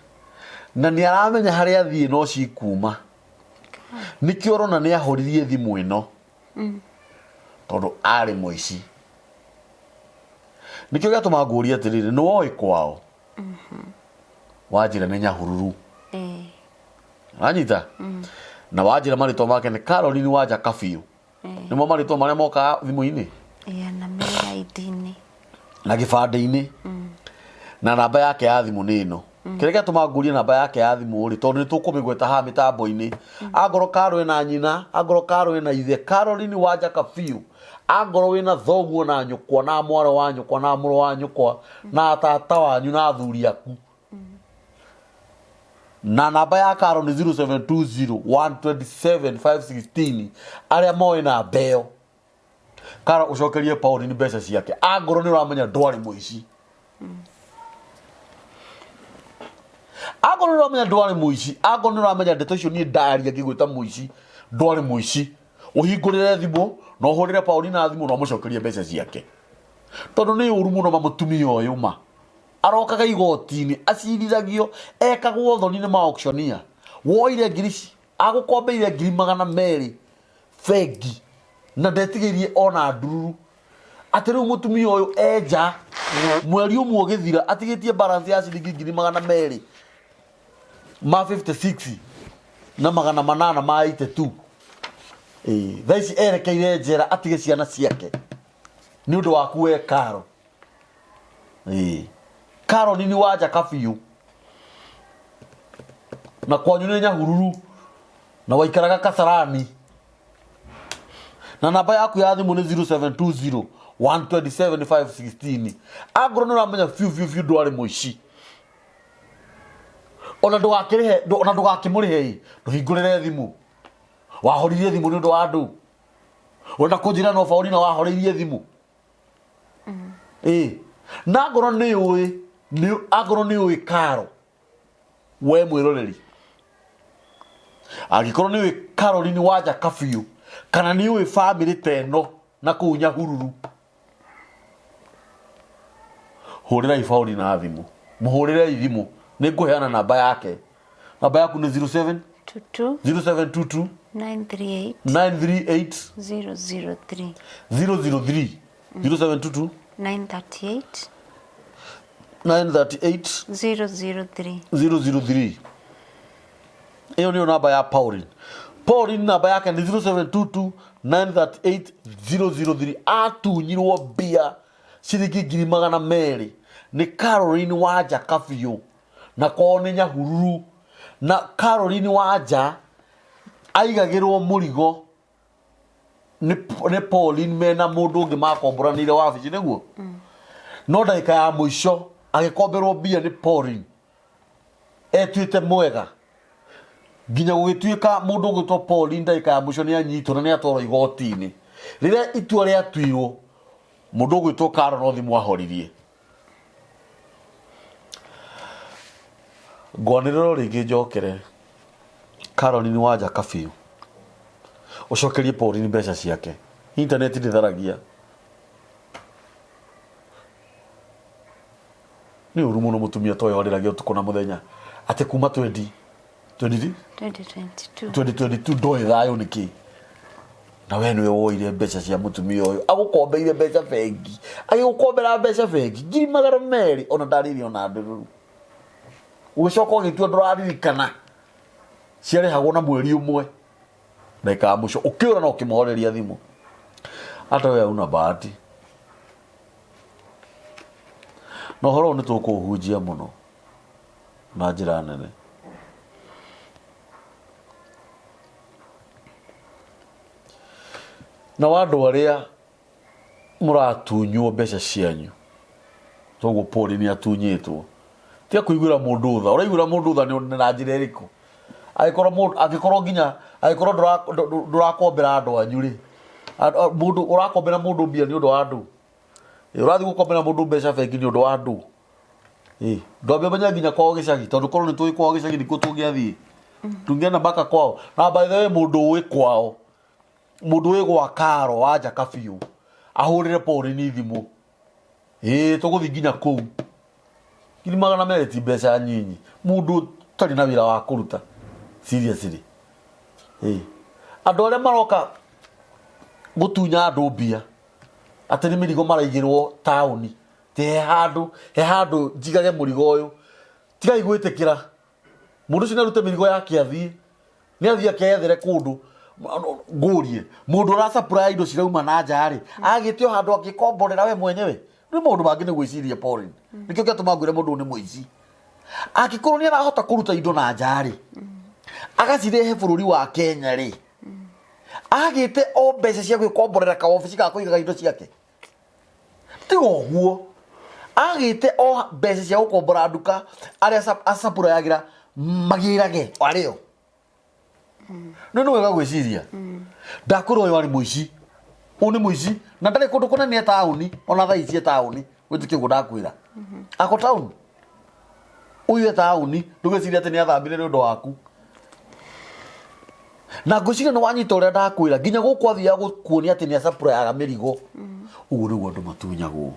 na nĩ aramenya harĩa athiĩ no cikuma. Nĩkĩo ũrona nĩ ahoririe thimũ ĩno, tondũ arĩ mũici. Nĩkĩo gĩatũma ngũrie atĩrĩrĩ, nĩ woĩ kwao? Wanjĩra nĩ Nyahururu. Wanyita? Na wanjĩra marĩtwa make nĩ Caroline Wanja Kabiũ. Nĩmo marĩtwa marĩa mokaga thimũ-inĩ? Ĩĩ, na me ID-inĩ. Na gĩbandĩ-inĩ. Na namba yake ya thimũ nĩ ĩno. Kĩrĩa gĩatũma ngũrie namba yake ya thimũ rĩ, tondũ nĩ tũkũmĩgweta haha mĩtambo-inĩ. Angorwo Karo ena nyina, angorwo Karo ena ithe, Caroline Wanja Kabiũ, angorwo wĩna thoguo na nyũkwa na mwarĩ wa nyũkwa na mũrũ wa nyũkwa na tata wanyu na athuri aku. Na namba ya Karo nĩ 0720 127 516 arĩa moĩ namba ĩyo. Karo ũcokerie Pauline mbeca ciake. Angorwo nĩ ũramenya ndwarĩ mũici. Angorwo nĩ ũramenya ndwarĩ mũici, angorwo nĩ ũramenya ndeto icio niĩ ndaria ngĩgwĩta mũici, ndwarĩ mũici. Ũhingũrĩre thimũ na ũhũrĩre Pauline na thimũ na ũmũcokerie mbeca ciake. Tondũ nĩ ũru mũno ma mũtumia ũyũ ma. Arokaga igoti-inĩ, acirithagio, ekagwo thoni nĩ ma auctioneer. Woire ngiri, agũkombeire 200,000 bengi na ndetigĩirie ona ndururu. Atĩ rĩu mũtumia ũyũ enja mweri ũmwe ũgĩthira atigĩtie balance ya ciringi 256,800 na 882. Ĩĩ, thaa ici erekeire njera atige ciana ciake nĩ ũndũ waku we Karo. Ĩĩ. Karo nini wa njaka biũ na kwanyu nĩ Nyahururu na waikaraga Kasarani na namba yaku ya thimũ nĩ 0720 127 516. Angorwo nĩ ũramenya biũ biũ biũ ndwarĩ mũici, ona ndũgakĩrĩhe, ona ndũgakĩmũrĩhe ĩ, ndũhingũrĩre thimũ. Wahoririe thimũ nĩ ũndũ wa andũ. Ũrenda kũnjĩra no Paulina wahoreirie thimũ? Ĩ, na angorwo nĩ ũĩ, angorwo nĩ ũĩ Karo, we mwĩroreri, angĩkorwo nĩ ũĩ Caroline Wanja Kabiũ, kana nĩ ũĩ bamĩrĩ ta ĩno na kũu Nyahururu, hũrĩrai Paulina thimũ, mũhũrĩrei thimũ, nĩ ngũheana namba yake. Namba yaku nĩ 07 22 0722 938 938 003. 003. 0722 938 938 003. 003. Ĩyo nĩyo namba ya Pauline. Pauline namba yake nĩ 0722 938 003. Atunyirwo mbia ciringi 200,000 nĩ Caroline Wanja Kabiũ na kwao nĩ Nyahururu. Na Caroline Wanja aigagĩrwo mũrigo nĩ Pauline mena mũndũ ũngĩ makomboranĩire wabici nĩguo. No ndagĩka ya mũico agĩkomberwo mbia nĩ Pauline etuĩte mwega nginya gũgĩtuĩka mũndũ ũgwĩtwo Pauline ndagĩka ya mũico nĩ anyitwo na nĩ atwarwo igoti-inĩ. Rĩrĩa itua rĩatuirwo mũndũ ũgwĩtwo Karo no thimũ ahoririe. Ngwanĩrĩra o rĩngĩ njokere Caroline Wanja Kabiũ ũcokerie Pauline mbeca ciake. Intaneti ndĩtharagia. Nĩ ũru mũno mũtumia ta ũyũ arĩragia ũtukũ na mũthenya atĩ kuma 20 20 2022. 2022 ndoĩ thayũ nĩ kĩ. Na we nĩwe woire mbeca cia mũtumia ũyũ agũkombeire mbeca bengi, agĩgũkombera mbeca bengi 200,000 ona ndarĩire ona ndũrũrũ. Ũgĩcoka ũgĩtua ndũraririkana ciarĩhagwo na mweri ũmwe ndagĩka ya mũico ũkĩũra na ũkĩmũhoreria thimũ. Hata we hauna bahati. Na ũhoro ũyũ nĩ tũkũũhunjia mũno na njĩra nene. Na wa andũ arĩa mũratunywo mbeca cianyu, toguo Paul nĩ atunyĩtwo, tiga kũiguĩra mũndũ tha. Ũraiguĩra mũndũ tha nĩ na njĩra ĩrĩkũ? Angĩkorwo mũndũ, angĩkorwo nginya, angĩkorwo ndũrakombera andũ anyu rĩ, mũndũ ũrakombera mũndũ mbia nĩ ũndũ wa andũ? Ũrathiĩ gũkombera mũndũ mbeca bengi nĩ ũndũ wa andũ? Ndwambe ũmenye nginya kwao gĩcagi, tondũ korwo nĩ tũĩ kwao gĩcagi nĩkuo tũngĩathiĩ. Tũngĩenda mpaka kwao. Na by the way mũndũ ũĩ kwao, mũndũ ũĩ gwa Karo wa Njaka biũ, ahũrĩre Pauline thimũ. Ĩĩ tũgũthiĩ nginya kũu. 200,000 ti mbeca nyinyi. Mũndũ ũtarĩ na wĩra wa kũruta. Seriously. Ĩĩ. Andũ arĩa maroka gũtunya andũ mbia, atĩ nĩ mĩrigo maraigĩrwo taũni, ti he handũ, he handũ njigage mũrigo ũyũ. Tigai gwĩtĩkĩra. Mũndũ ũcio nĩ arute mĩrigo yake athiĩ. Nĩ athiĩ akeyethere kũndũ. Ngũrie, mũndũ ũra supply indo cirauma na nja rĩ, agĩte o handũ angĩkomborera we mwenyewe. Rĩu maũndũ mangĩ nĩ gwĩciria Pauline. Nĩkĩo kĩatũma ngwĩre mũndũ ũyũ nĩ mũici. Angĩkorwo nĩ arahota kũruta indo na nja rĩ, agacirehe bũrũri wa Kenya rĩ, agĩte o mbeca cia gwĩkomborera kaobici ga kũigaga indo ciake. Tiga ũguo, agĩte o mbeca cia gũkombora nduka arĩa acapurayagĩra Magĩrage arĩo. No nĩ wega gwĩciria. Ndakwĩra ũyũ arĩ mũici. Ũyũ nĩ mũici na ndarĩ kũndũ kũnene e taũni ona thaa ici e taũni. Wĩtĩkie ũguo ndakwĩra. Ako taũni. Ũyũ e taũni ndũgecirie atĩ nĩ athamire nĩ ũndũ waku. Na ngwĩciria nĩ wanyita ũrĩa ndakwĩra nginya gũkũ athiaga gũkuonia atĩ nĩ acapurayaga mĩrigo. Ũguo nĩguo andũ matunyagwo.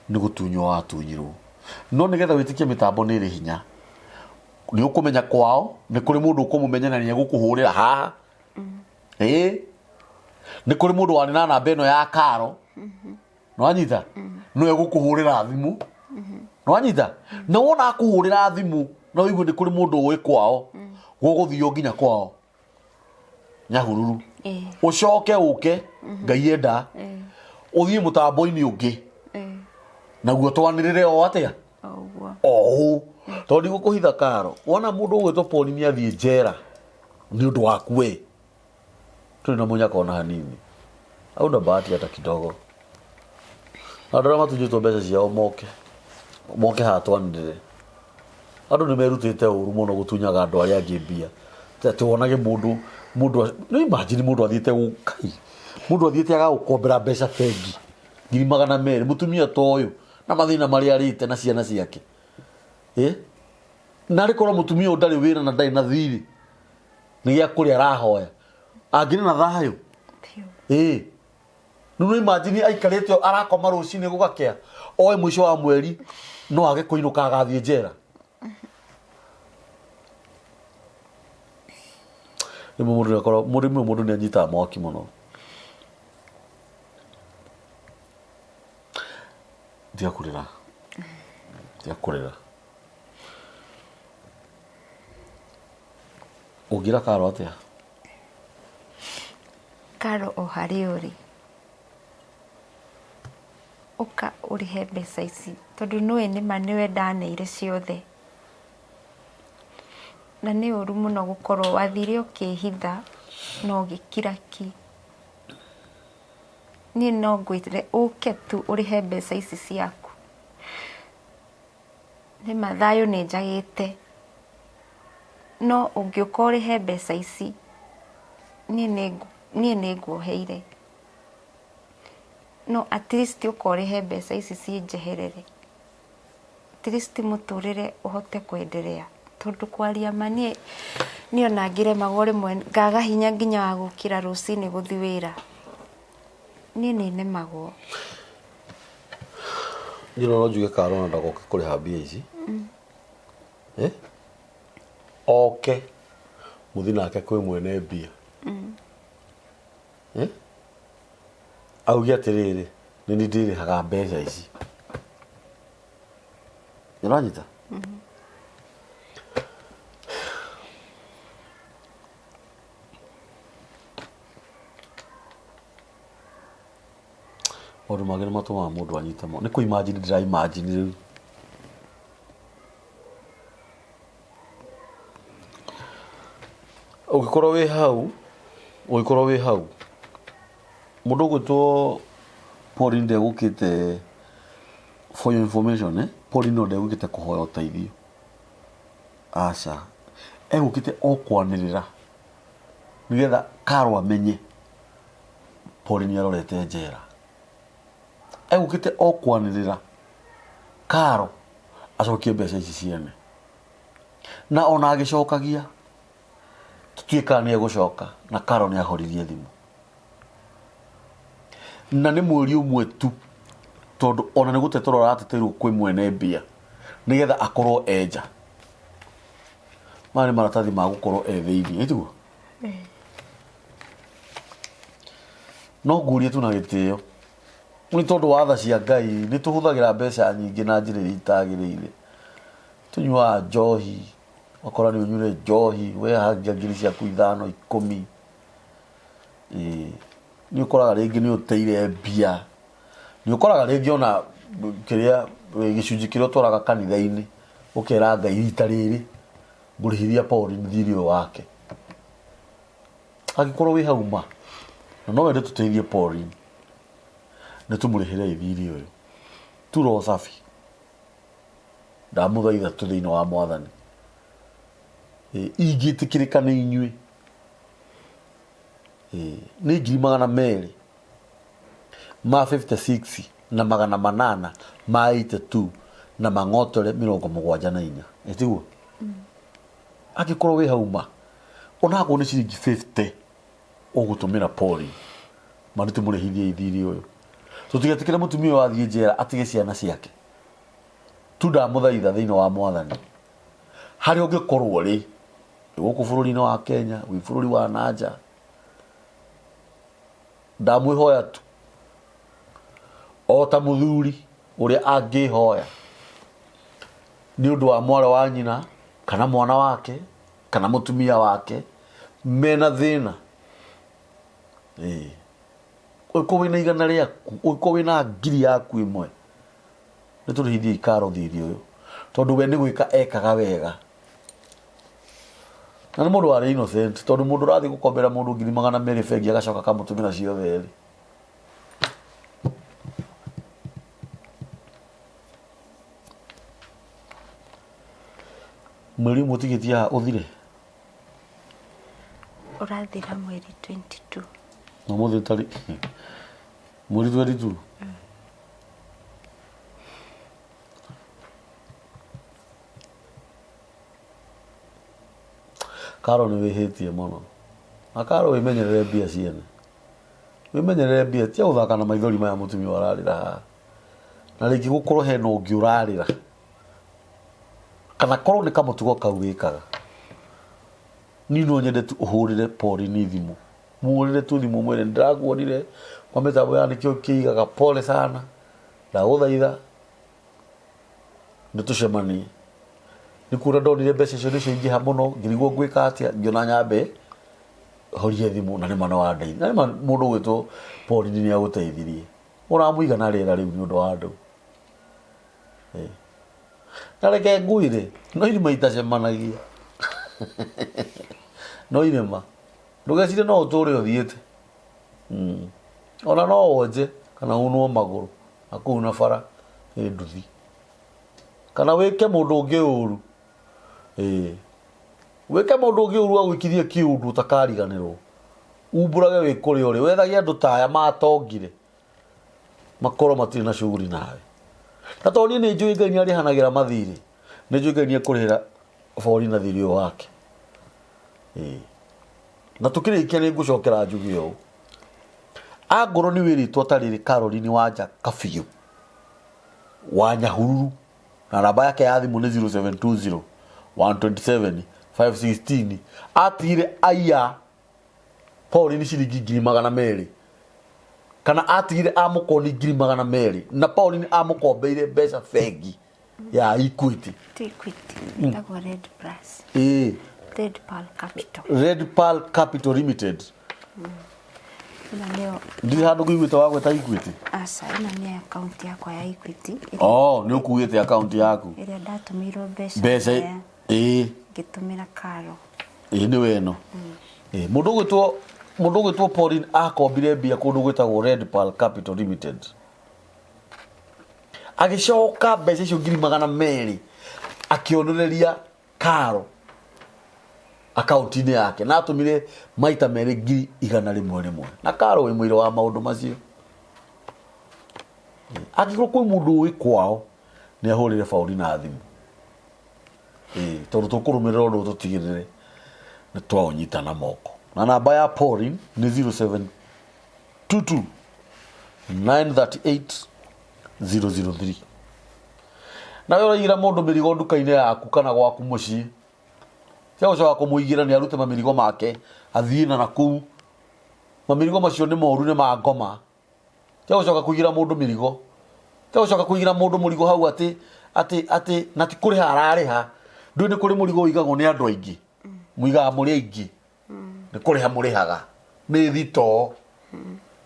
Nĩ gũtunywo watunyirwo. No nĩgetha wĩtĩkie mĩtambo nĩ ĩrĩ hinya, nĩ ũkũmenya kwao nĩ kũrĩ mũndũ ũkũmũmenya na nĩ egũkũhũrĩra haha. Ĩĩ. Nĩ kũrĩ mũndũ warĩ na namba ĩno ya karo. Nĩwanyita? No egũkũhũrĩra thimũ. Nĩwanyita? Na wona akũhũrĩra thimũ na ũigue nĩ kũrĩ mũndũ ũĩ kwao, gũgũthio nginya kwao. Nyahururu. Ũcoke ũke Ngai enda ũthiĩ mũtambo-inĩ ũngĩ naguo twanĩrĩre o atĩa o ũũ tondũ ndigũkũhitha karo wona mũndũ ũgwĩtwo Paul nĩ athiĩ njera nĩ ũndũ waku we tũrĩ na mũnyaka ona hanini hauna bahati hata kidogo andũ arĩa matunyĩtwo mbeca ciao moke moke haha twanĩrĩre Andũ nĩ merutĩte ũru mũno gũtunyaga andũ arĩa angĩ mbia. Atĩ wonage mũndũ, mũndũ, nĩ imagine mũndũ athiĩte kai, mũndũ athiĩte agagũkombera mbeca bengi 200,000, mũtumia ta ũyũ na mathĩna marĩa arĩte na ciana ciake. Ĩ? Narĩ korwo mũtumia ũyũ ndarĩ wĩra na ndarĩ na thirĩ, nĩ gĩa kũrĩa arahoya, angĩrĩ na thayũ? Ĩ? Rĩu no imagine aikarĩte ũũ, arakoma rũcinĩ gũgakĩa oe mũico wa mweri no age kũinũka agathiĩ njera. Rĩmwe mũndũ nĩakoragwo rĩmwe mũndũ nĩanyitaga mwaki mũno. Tiga kũrĩra, tiga kũrĩra. Ũngĩra Karo atĩa? Karo o harĩa ũrĩ, ũka ũrĩhe mbeca ici tondũ nĩũĩ nĩma nĩwe ndaneire ciothe. Na nĩ ũru mũno gũkorwo wathire ũkĩhitha na ũgĩkira ki. Niĩ no ngwĩre ũke tu ũrĩhe mbeca ici ciaku. Nĩma thayũ nĩ njagĩte, no ũngĩũka ũrĩhe mbeca ici, niĩ nĩ nguoheire. No at least ũka ũrĩhe mbeca ici cinjeherere. At least mũtũrĩre ũhote kwenderea. Tondũ kwaria ma niĩ ona ngĩremagwo rĩmwe ngaga hinya nginya wa gũkĩra rũcinĩ gũthiĩ wĩra. Niĩ nĩ nemagwo. Niĩ no njuge Karo ona ndagoke kũrĩha mbia ici. Eh? Oke mũthiĩ nake kwĩ mwene mbia. Eh? Auge atĩrĩrĩ, nĩ niĩ ndĩrĩhaga mbeca ici. Nĩũranyita? Maũndũ mangĩ nĩ matũmaga mũndũ anyite mo. Nĩ kũ imagine ndĩra imagine rĩu. Ũngĩkorwo wĩ hau, ũngĩkorwo wĩ hau, mũndũ ũgwĩtwo Pauline ndegũkĩte for your information eh, Pauline no ndegũkĩte kũhoya ũteithio. Aca. Egũkĩte o kwanĩrĩra nĩgetha Carol amenye Pauline arorete njera. Egũkĩte o kwanĩrĩra Carol acokie mbeca ici ciene. Na ona agĩcokagia tũtiũĩ kana nĩ egũcoka na Carol nĩ ahoririe thimũ. Na nĩ mweri ũmwe tu tondũ ona nĩ gũteterwo arateteirwo kwĩ mwene mbia nĩgetha akorwo e nja. Maya nĩ maratathi ma gũkorwo e thĩiniĩ, ĩ tiguo? No ngũrie tu na gĩtĩo nĩ tondũ wa tha cia Ngai nĩ tũhũthagĩra mbeca nyingĩ na njĩra ĩrĩa itagĩrĩire. Tũnyuaga njohi, ũgakora nĩ ũnyuire njohi wehangia ngiri ciaku ithano ikũmi. Ĩĩ nĩ ũkoraga rĩngĩ nĩ ũteire mbia, nĩ ũkoraga rĩngĩ ona kĩrĩa gĩcunjĩ kĩrĩa ũtwaraga kanitha-inĩ ũkera Ngai rita rĩrĩ ngũrĩhithia Pauline thirĩ ũyũ wake. Angĩkorwo wĩ hau ma na no wende tũteithie Pauline nĩ tũmũrĩhĩre thirĩ ũyũ tu roho safi. Ndamũthaitha tu thĩinĩ wa Mwathani. Ingĩtĩkĩrĩka nĩ inyuĩ, nĩ 256,800 na 82 na mang'otore 74. Ĩ tiguo? Angĩkorwo wĩ hau ma, onakorwo nĩ ciringi 50 ũgũtũmĩra pori, ma nĩ tũmũrĩhithie thirĩ ũyũ. Tũtigetĩkĩre mũtumia ũyũ athiĩ njera atige ciana ciake. Tu ndamũthaitha thĩinĩ wa Mwathani. Harĩa ũngĩkorwo rĩ, gũkũ bũrũri-inĩ wa Kenya, wĩ bũrũri wa nanja, ndamwĩhoya tu o ta mũthuri ũrĩa angĩhoya nĩ ũndũ wa mwarĩ wa nyina kana mwana wake kana mũtumia wake mena thĩna. Ĩĩ. Ũngĩkorwo wĩna igana rĩaku, ũngĩkorwo wĩna ngiri yaku ĩmwe, nĩ tũrĩhithie ikaro thirĩ ũyũ tondũ we nĩ gwĩka ekaga wega na nĩ mũndũ warĩ innocent tondũ mũndũ ũrathiĩ gũkombera mũndũ 200,000 bengi agacoka akamũtũmĩra ciothe rĩ mweri ũmwe ũtigĩtie haha ũthire Ũrathira mweri 22. Na ũmũthĩ tarĩ mweri 22 Karo nĩ wĩhĩtie mũno na Karo wĩmenyerere mbia ciene wĩmenyerere mbia tia gũthaka na maithori maya mũtumia ũyũ ararĩra haha na rĩngĩ gũkorwo hena ũngĩ ũrarĩra kana korwo nĩ kamũtugo kau wĩkaga niĩ no nyende tu ũhũrĩre Pauline thimũ mũhũrĩre tu thimũ mwĩre ndĩrakuonire kwa mĩtambo ya nĩkĩo kĩigaga pole sana ndagũthaitha nĩ tũcemanie nĩ kuona ndonire mbeca icio nĩ ciaingĩha mũno ngĩrigwo ngwĩka atĩa ngĩona nyambe horie thimũ na nĩma nĩwandeithia na nĩma mũndũ ũgwĩtwo Pauline nĩ agũteithirie ũramũiga na rĩera rĩu nĩ ũndũ wa andũ Na reke ngwĩre, no irima itacemanagia. No irima. Ndũgecirie no ũtũre ũthiĩte. Mm. Ona no wonje kana unwo magũrũ na kũu na bara nĩ nduthi. Kana wĩke mũndũ ũngĩ ũru. Ĩĩ. Wĩke mũndũ ũngĩ ũru agwĩkithie kĩũndũ ũtakariganĩrwo. Umbũrage wĩ kũrĩa ũrĩ. Wethage andũ ta aya matongire. Makorwo matirĩ na shughuli nawe. Na tondũ niĩ nĩ njũĩ Ngai nĩ arĩhanagĩra mathirĩ, nĩ njũĩ Ngai nĩ ekũrĩhĩra bori na thirĩ ũyũ wake. Ĩĩ. Na tũkĩrĩkia nĩ ngũcokera njuge ũũ. Angorwo nĩ wĩrĩtwo ta rĩrĩ Caroline Wanja Kabiũ wa Nyahururu na namba yake ya thimũ nĩ 0720 127 516 atigire aiya Pauline ciringi 200,000 kana atigire amũkoni 200,000 na Pauline amũkombeire mbeca bengi ya Equity. Ti Equity, ĩtagwo Red Plus. Ĩĩ. Red Pearl Capital. Red Pearl Capital Limited. Ĩno nĩyo Ndirĩ handũ ngũiguĩte wagweta Equity. aca, ĩno nĩ akaunti yakwa ya Equity ĩrĩa- Oh, nĩ ũkuĩte akaunti yaku. ĩrĩa ndatũmĩirwo mbeca Mbeca ngĩoya, ĩĩ ngĩtũmĩra Karo. Ĩĩ nĩwe ĩno. Ĩĩ mũndũ ũgwĩtwo mũndũ ũgwĩtwo Pauline akombire mbia kũndũ gwĩtagwo Red Pearl Capital Limited. Agĩcoka mbeca icio 200,000 akĩonereria Karo akaunti-inĩ yake na atũmire maita merĩ 100,000 rĩmwe. Na Karo wĩ mũira wa maũndũ macio. Angĩkorwo kwĩ mũndũ ũĩ kwao nĩ ahũrĩre Pauline na thimũ. Ĩĩ, tondũ tũkũrũmĩrĩra ũndũ ũyũ tũtigĩrĩre nĩ twaũnyita na moko. Na namba ya Pauline nĩ 0722 938 003. Nawe ũraigĩra mũndũ mĩrigo nduka-inĩ yaku kana gwaku mũciĩ, cia gũcoka kũmũigĩra nĩ arute mamĩrigo make athiĩ na nakũu. Mamĩrigo macio nĩ moru nĩ ma ngoma. Tiga gũcoka kũigĩra mũndũ mĩrigo. Tiga gũcoka kũigĩra mũndũ mũrigo hau atĩ atĩ atĩ na ti kũrĩha ararĩha. Ndũĩ nĩ kũrĩ mũrigo ũigagwo nĩ andũ aingĩ. Mũigaga mũrĩ aingĩ. Nĩ kũrĩha mũrĩhaga. Nĩ thitoo.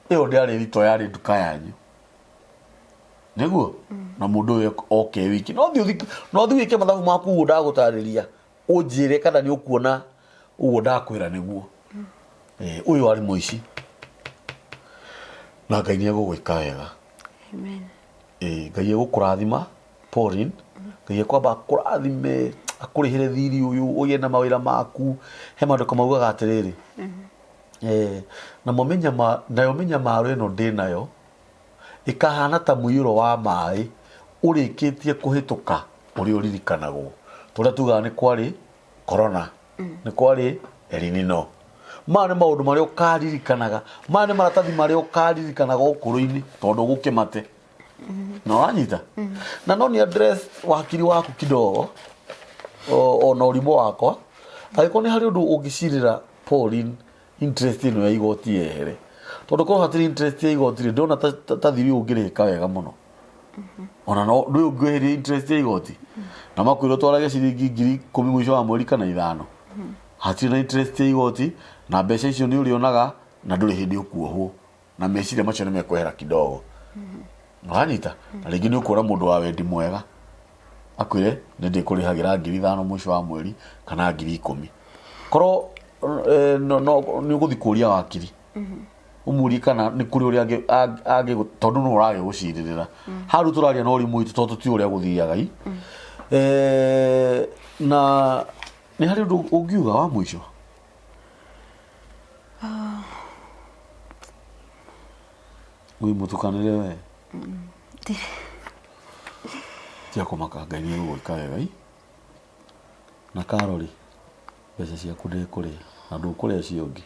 Ĩyo ndĩarĩ thitoo yarĩ nduka yanyu. Nĩguo? Na mũndũ ũyũ oke wiki. No thiĩ no thiĩ wĩke mathabu maku ũguo ndagũtarĩria. Ũnjĩre kana nĩ ũkuona ũguo ndakwĩra nĩguo. Eh, ũyũ arĩ mũici na Ngai nĩ egũgwĩka wega. Amen. Eh, Ngai egũkũrathima. Pauline, Ngai ekwamba akũrathime, akũrĩhĩre thirĩ ũyũ, ũgĩe na mawĩra maku. He maandĩko maugaga atĩrĩrĩ, eh, namo mĩnyama, nayo mĩnyamaro ĩno ndĩ nayo ĩkahana ta mũiyũro wa maĩ ũrĩkĩtie kũhĩtũka ũrĩa ũririkanagwo. Tũrĩa tugaga nĩ kwarĩ corona, nĩ kwarĩ El Nino. Maya nĩ maũndũ marĩa ũkaririkanaga, maya nĩ maratathi marĩa ũkaririkanaga ũkũrũ-inĩ tondũ ũgũkĩmate. Na wanyita? Na no ni address wakiri waku kidogo ona ũrimũ wakwa angĩkorwo nĩ harĩ ũndũ ũngĩcirĩra Pauline interest ĩno ya igoti yehere tondũ korwo hatirĩ interest ya igoti rĩ ndĩrona ta, ta, ta thiri ũngĩrĩhĩka wega mũno ona no ndũĩ ũngĩeheria interest ya igoti na makwĩra ũtwarage ciringi 10,000 mũico wa mweri kana 5 hatirĩ na interest ya igoti na mbeca icio nĩ ũrĩonaga na ndũrĩ hĩndĩ ũkuohwo na meciria macio nĩ mekwehera kidogo wanyita na rĩngĩ nĩ ũkuona mũndũ wa wendi mwega akwĩre nĩ ndĩkũrĩhagĩra 5,000 mũico wa mweri kana 10,000 korwo eh, no, no, nĩ ũgũthiĩ kũria wakiri ũmũrie kana nĩ kũrĩ ũrĩa angĩ tondũ nĩ ũragĩgũcirĩrĩra hau rĩu tũraria na ũrimũ witũ tondũ tũtiũĩ ũrĩa gũthiaga i Eh, na nĩ harĩ ũndũ ũngiuga wa mũico Wĩ mũtukanĩre we. Tiga kũmaka Ngai nĩ egũgwĩka wega ii. Na Carol mbeca ciaku ndĩkũrĩa na ndũkũrĩa cia ũngĩ.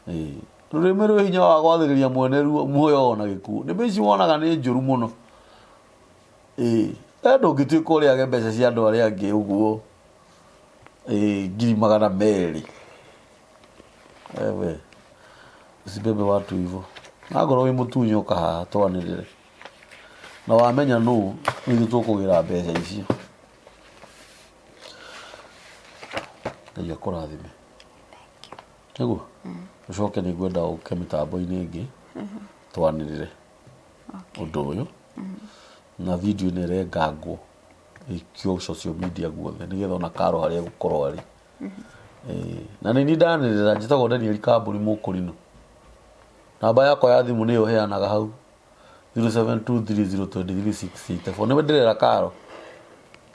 Ĩĩ. Rũrĩmĩ rwĩ hinya wa gwathĩrĩria mwene ruo muoyo ona gĩkuũ. Nĩmĩ ici wonaga nĩ njũru mũno. Ĩĩ. We ndũngĩtuĩka ũrĩage mbeca cia andũ arĩa angĩ ũguo. Ĩĩ 200,000. Wewe usibebe watu hivyo. Angorwo wĩ mũtunyi ũka haha twanĩrĩre. Na wamenya nũ nĩ ithuĩ tũkũgĩra mbeca icio. Ngai akũrathime. Nĩguo? Ũcoke nĩ ngwenda ũke mĩtambo-inĩ ĩngĩ twanĩrĩre ũndũ ũyũ. Na video ĩno ĩrengangwo ĩikio social media guothe nĩgetha ona Karo harĩa egũkorwo arĩ. Ĩĩ. Na nĩ niĩ ndanĩrĩra njĩtagwo Daniel Kambũri Mũkũrinũ. Namba yakwa ya thimũ nĩyo heanaga hau 0723023684 nĩwe ndĩrera Karo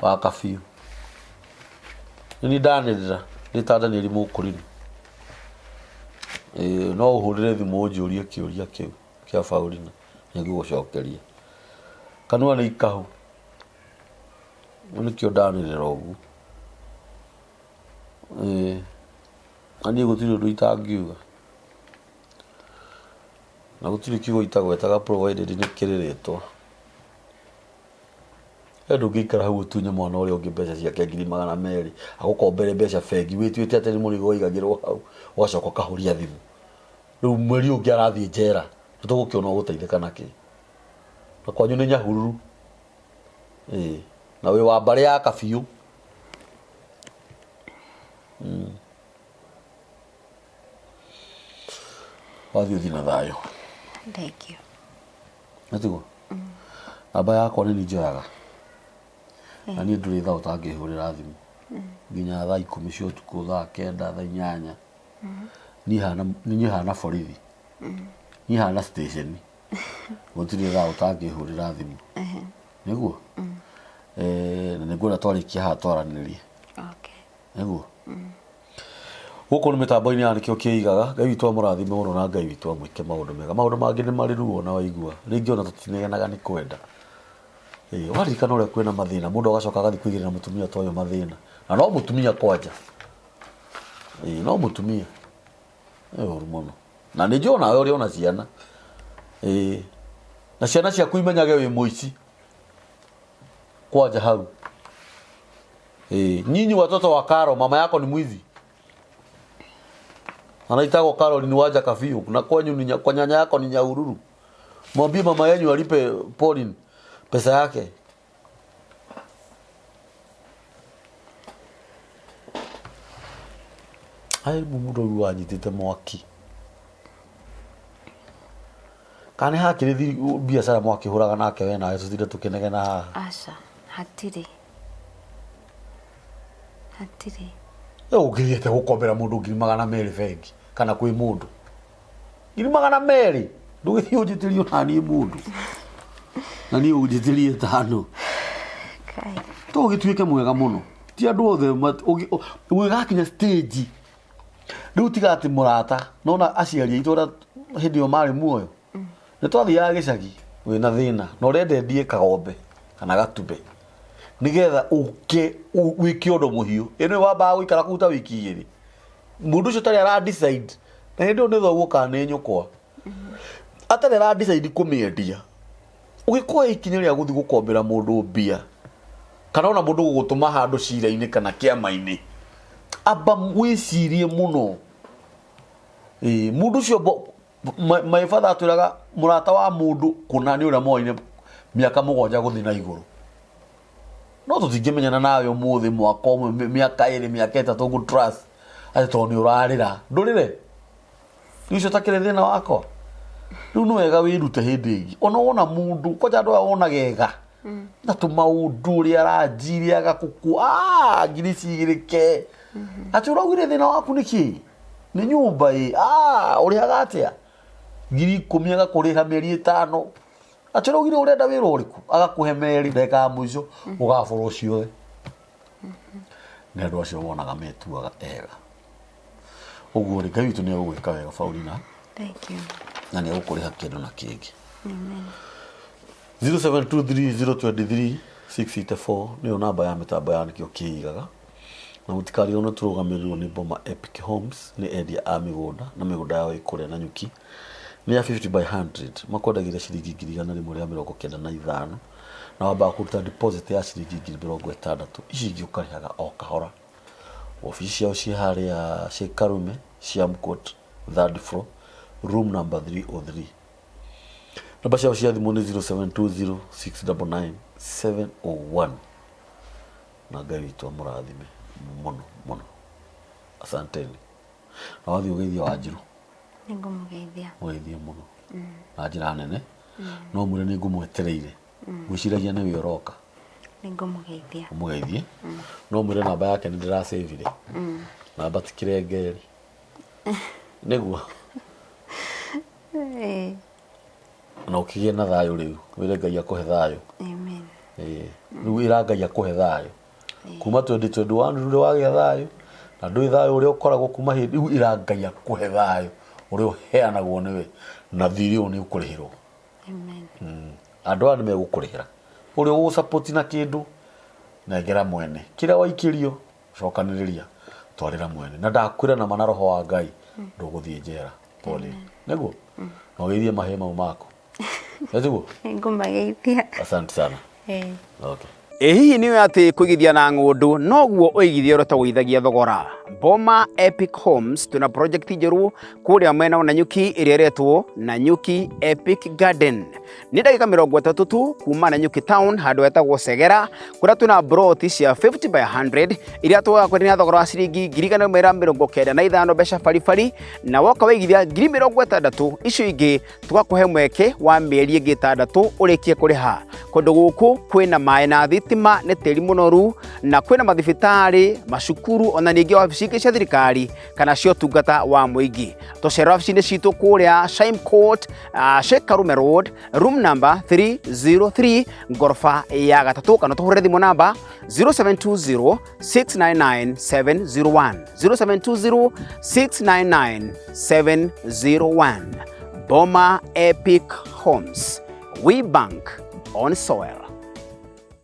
wa Kabiũ. Nĩ niĩ ndanĩrĩra ndĩ ta Daniel Mũkũrinũ. Ĩĩ no ũhũrĩre thimũ ũnjũrie kĩũria kĩu kĩa Paulina nĩ ngũgũcokeria. Kanua nĩ ikahu. Nĩkĩo ndanĩrĩra ũguo. Ĩĩ na niĩ gũtirĩ ũndũ itangiuga. Na gũtirĩ kiugo itagwetaga provided nĩ kĩrĩ rĩtwa. We ndũngĩikara hau ũtunye mwana ũrĩa ũngĩ mbeca ciake 200,000 agũkombere mbeca bengi wĩtuĩte atĩ nĩ mũrigo ũigagĩrwo hau ũgacoka ũkahoria thimũ. Rĩu mweri ũyũ ũngĩ arathiĩ njera nĩ tũgũkĩona ũgũteithĩka nakĩ. Na kwanyu nĩ Nyahururu. Ĩĩ na wĩ wa mbarĩ ya Kabiũ. Wathiĩ ũthiĩ na thayũ. Thank you. Nĩtiguo? Namba yakwa nĩ niĩ njoyaga. Na niĩ ndũrĩ thaa ũtangĩhũrĩra thimũ. Nginya thaa 10 cia ũtukũ, thaa 9, thaa 8. Niĩ hana borithi. Niĩ hana station. Gũtirĩ thaa ũtangĩhũrĩra thimũ. Nĩguo? Eh, na nĩngwenda twarĩkia haha twaranĩrie. Okay. Nĩguo? Gũkũ nĩ mĩtambo-inĩ ya nĩkĩo kĩigaga Ngai witũ amũrathime mũno na Ngai witũ amwĩke maũndũ mega. Maũndũ mangĩ nĩ marĩ ruo na waigua. Rĩngĩ ona tũtinegenaga nĩ kwenda. Ĩĩ, ũraririkana ũrĩa kwĩna mathĩna mũndũ agacoka agathiĩ kũigĩrĩra mũtumia ta ũyũ mathĩna. Na no mũtumia kwanja. Ĩĩ, no mũtumia. Nĩ ũru mũno. Na nĩ njũĩ onawe ũrĩ ona ciana. Ĩĩ. Na ciana ciaku imenyage wĩ mũici. Kwanja hau. Ĩĩ. Nyinyi watoto wa Karo, mama yako ni mwizi. Anaitagwo Caroline Wanja Kabiũ na kwanyu ni kwa nyanya yako ni Nyahururu. Mwambie mama yenyu alipe Pauline pesa yake. Ai mũndũ ũyũ wanyitĩte mwaki. Kana nĩ hakĩrĩ biacara mwakĩhũraga nake we nawe tũtinde tũkĩnegena haha? Aca, hatirĩ. Hatirĩ. Rĩu ũngĩthiĩte gũkombera mũndũ 200,000 bengi kana kwĩ mũndũ 200,000 ndũgĩthiĩ ũnjĩtĩrie ona niĩ mũndũ na niĩ ũnjĩtĩrie 5. Kai. To ũgĩtuĩke mwega mũno, ti andũ othe ũgĩgakinya stage rĩu, tiga atĩ mũrata nona aciari aitũ ũrĩa hĩndĩ ĩyo marĩ muoyo, nĩ twathiaga gĩcagi wĩna thĩna na ũrenda endie kagombe kana gatumbe nĩgetha ũke wĩke ũndũ mũhiũ, ĩno wambaga gũikara kũu ta wiki 2, mũndũ ũcio ũtarĩ ara decide, na hĩndĩ ĩyo nĩ thoguo kana nĩ nyũkwa atarĩ ara decide kũmĩendia, ũgĩkoya ikinya rĩa gũthiĩ gũkombera mũndũ mbia kana ona mũndũ gũgũtũma handũ cira-inĩ kana kĩama-inĩ, amba wĩcirie mũno. Ĩĩ, mũndũ ũcio my father atwĩraga mũrata wa mũndũ kũna nĩ ũrĩa moaine mĩaka 7 gũthiĩ na igũrũ. No tũtingĩmenyana nawe ũmũthĩ mwaka ũmwe, mĩaka 2, mĩaka 3 ngũ trust atĩ tondũ nĩ ũrarĩra ndũrĩre rĩu ũcio ũtakĩrĩ thĩna wakwa. Rĩu nĩ wega wĩrute hĩndĩ ĩngĩ ona wona mũndũ kwanja andũ aya wonagega na tũmaũndũ ũrĩa aranjirie agakũkua ngiri cigĩrĩke atĩ ũraugire thĩna waku nĩ kĩ, nĩ nyũmba ĩ, ũrĩhaga atĩa 10,000, agakũrĩha mĩeri 5, atĩ ũraugire ũrenda wĩra ũrĩkũ, agakũhe merĩ, ndagĩka ya mũico ũgaborwo ciothe. Nĩ andũ acio wonaga metuaga ega ũguo rĩ, Ngai witũ nĩ egũgwĩka wega, Paulina. Thank you. Na nĩ egũkũrĩha kĩndũ na kĩngĩ. Amen. 0723 023 nĩyo namba ya mĩtambo ya nĩkĩo kĩigaga, na mũtikarigwo nĩ tũrũgamĩrĩrwo nĩ Boma Epic Homes, nĩ endia a mĩgũnda, na mĩgũnda yao ĩ kũrĩa Nanyuki, nĩ ya 50 by 100, makwendagĩria ciringi 195,000, na wambaga kũruta deposit ya ciringi 60,000, ici ingĩ ũkarĩhaga o kahora. Wabici ciao ciĩ harĩa ciĩ Karume, Siam Court, third floor, room number 303. Namba ciao cia thimũ nĩ 0720 699 701. Na Ngai witũ amũrathime mũno mũno. Asanteni. Na wathiĩ ũgeithie Wanjirũ. Nĩngũmũgeithia. Mũgeithie mũno na njĩra nene, no mwĩre nĩ ngũmwetereire, gwĩciragia nĩwe ũroka. Nĩngũmũgeithia. Ũmũgeithie, no mwĩre namba yake nĩ ndĩracĩvire, namba ti kĩrengeri nĩguo. Na ũkĩgĩe na thayũ rĩu, wĩre Ngai akũhe thayũ. Amen. Ĩĩ, rĩu ĩra Ngai akũhe thayũ kuma 2021, rĩu wagĩa thayũ na ndũĩ thayũ ũrĩa ũkoragwo kuma hĩndĩ rĩu, ĩra Ngai akũhe thayũ ũrĩa ũheanagwo nĩwe, na thirĩ ũyũ nĩ ũkũrĩhĩrwo. Amen. Andũ aya nĩ megũkũrĩhĩra ũrĩa ũgũgũsupport na kĩndũ, nengera mwene kĩrĩa waikĩrio, cokanĩrĩria, twarĩra mwene, na ndakwĩra nama na roho wa Ngai ndũgũthiĩ njera tondũ nĩguo na ũgeithie mahĩĩ mau maku, nĩguo. Nĩngũmageithia. Asante sana. Okay. Ĩ hihi nĩ ũĩ atĩ kũigithia na ng'ũndũ noguo ũigithia ũrĩa ũtagũithagia thogora? Boma Epic Homes twĩna project njerũ kũrĩa mwena wa Nanyuki ĩrĩa ĩretwo Nanyuki Epic Garden. Nĩ ndagĩka 30 tu kuma Nanyuki town handũ hetagwo Segera, kũrĩa twĩna broti cia 50 by 100 iria tũgakwenderia na thogora wa ciringi 195,000 mbeca baribari, na woka waigithia 60,000 icio ingĩ tũgakũhe mweke wa mĩeri ĩngĩ 6 ũrĩkie kũrĩha. Kũndũ gũkũ kwĩna maĩ na thitima, nĩ tĩri mũnoru, na kwĩna mathibitarĩ, macukuru, ona ningĩ wabici ingĩ cia thirikari kana cia ũtungata wa mũingĩ. Tũcera wabici-inĩ citũ kũrĩa Shime Court, Sheikh Karume Road, room number 303, ngoroba ya gatatũ, kana tũhũrĩre thimũ namba 0720 699 701, 0720 699 701. Boma Epic Homes, we bank on soil.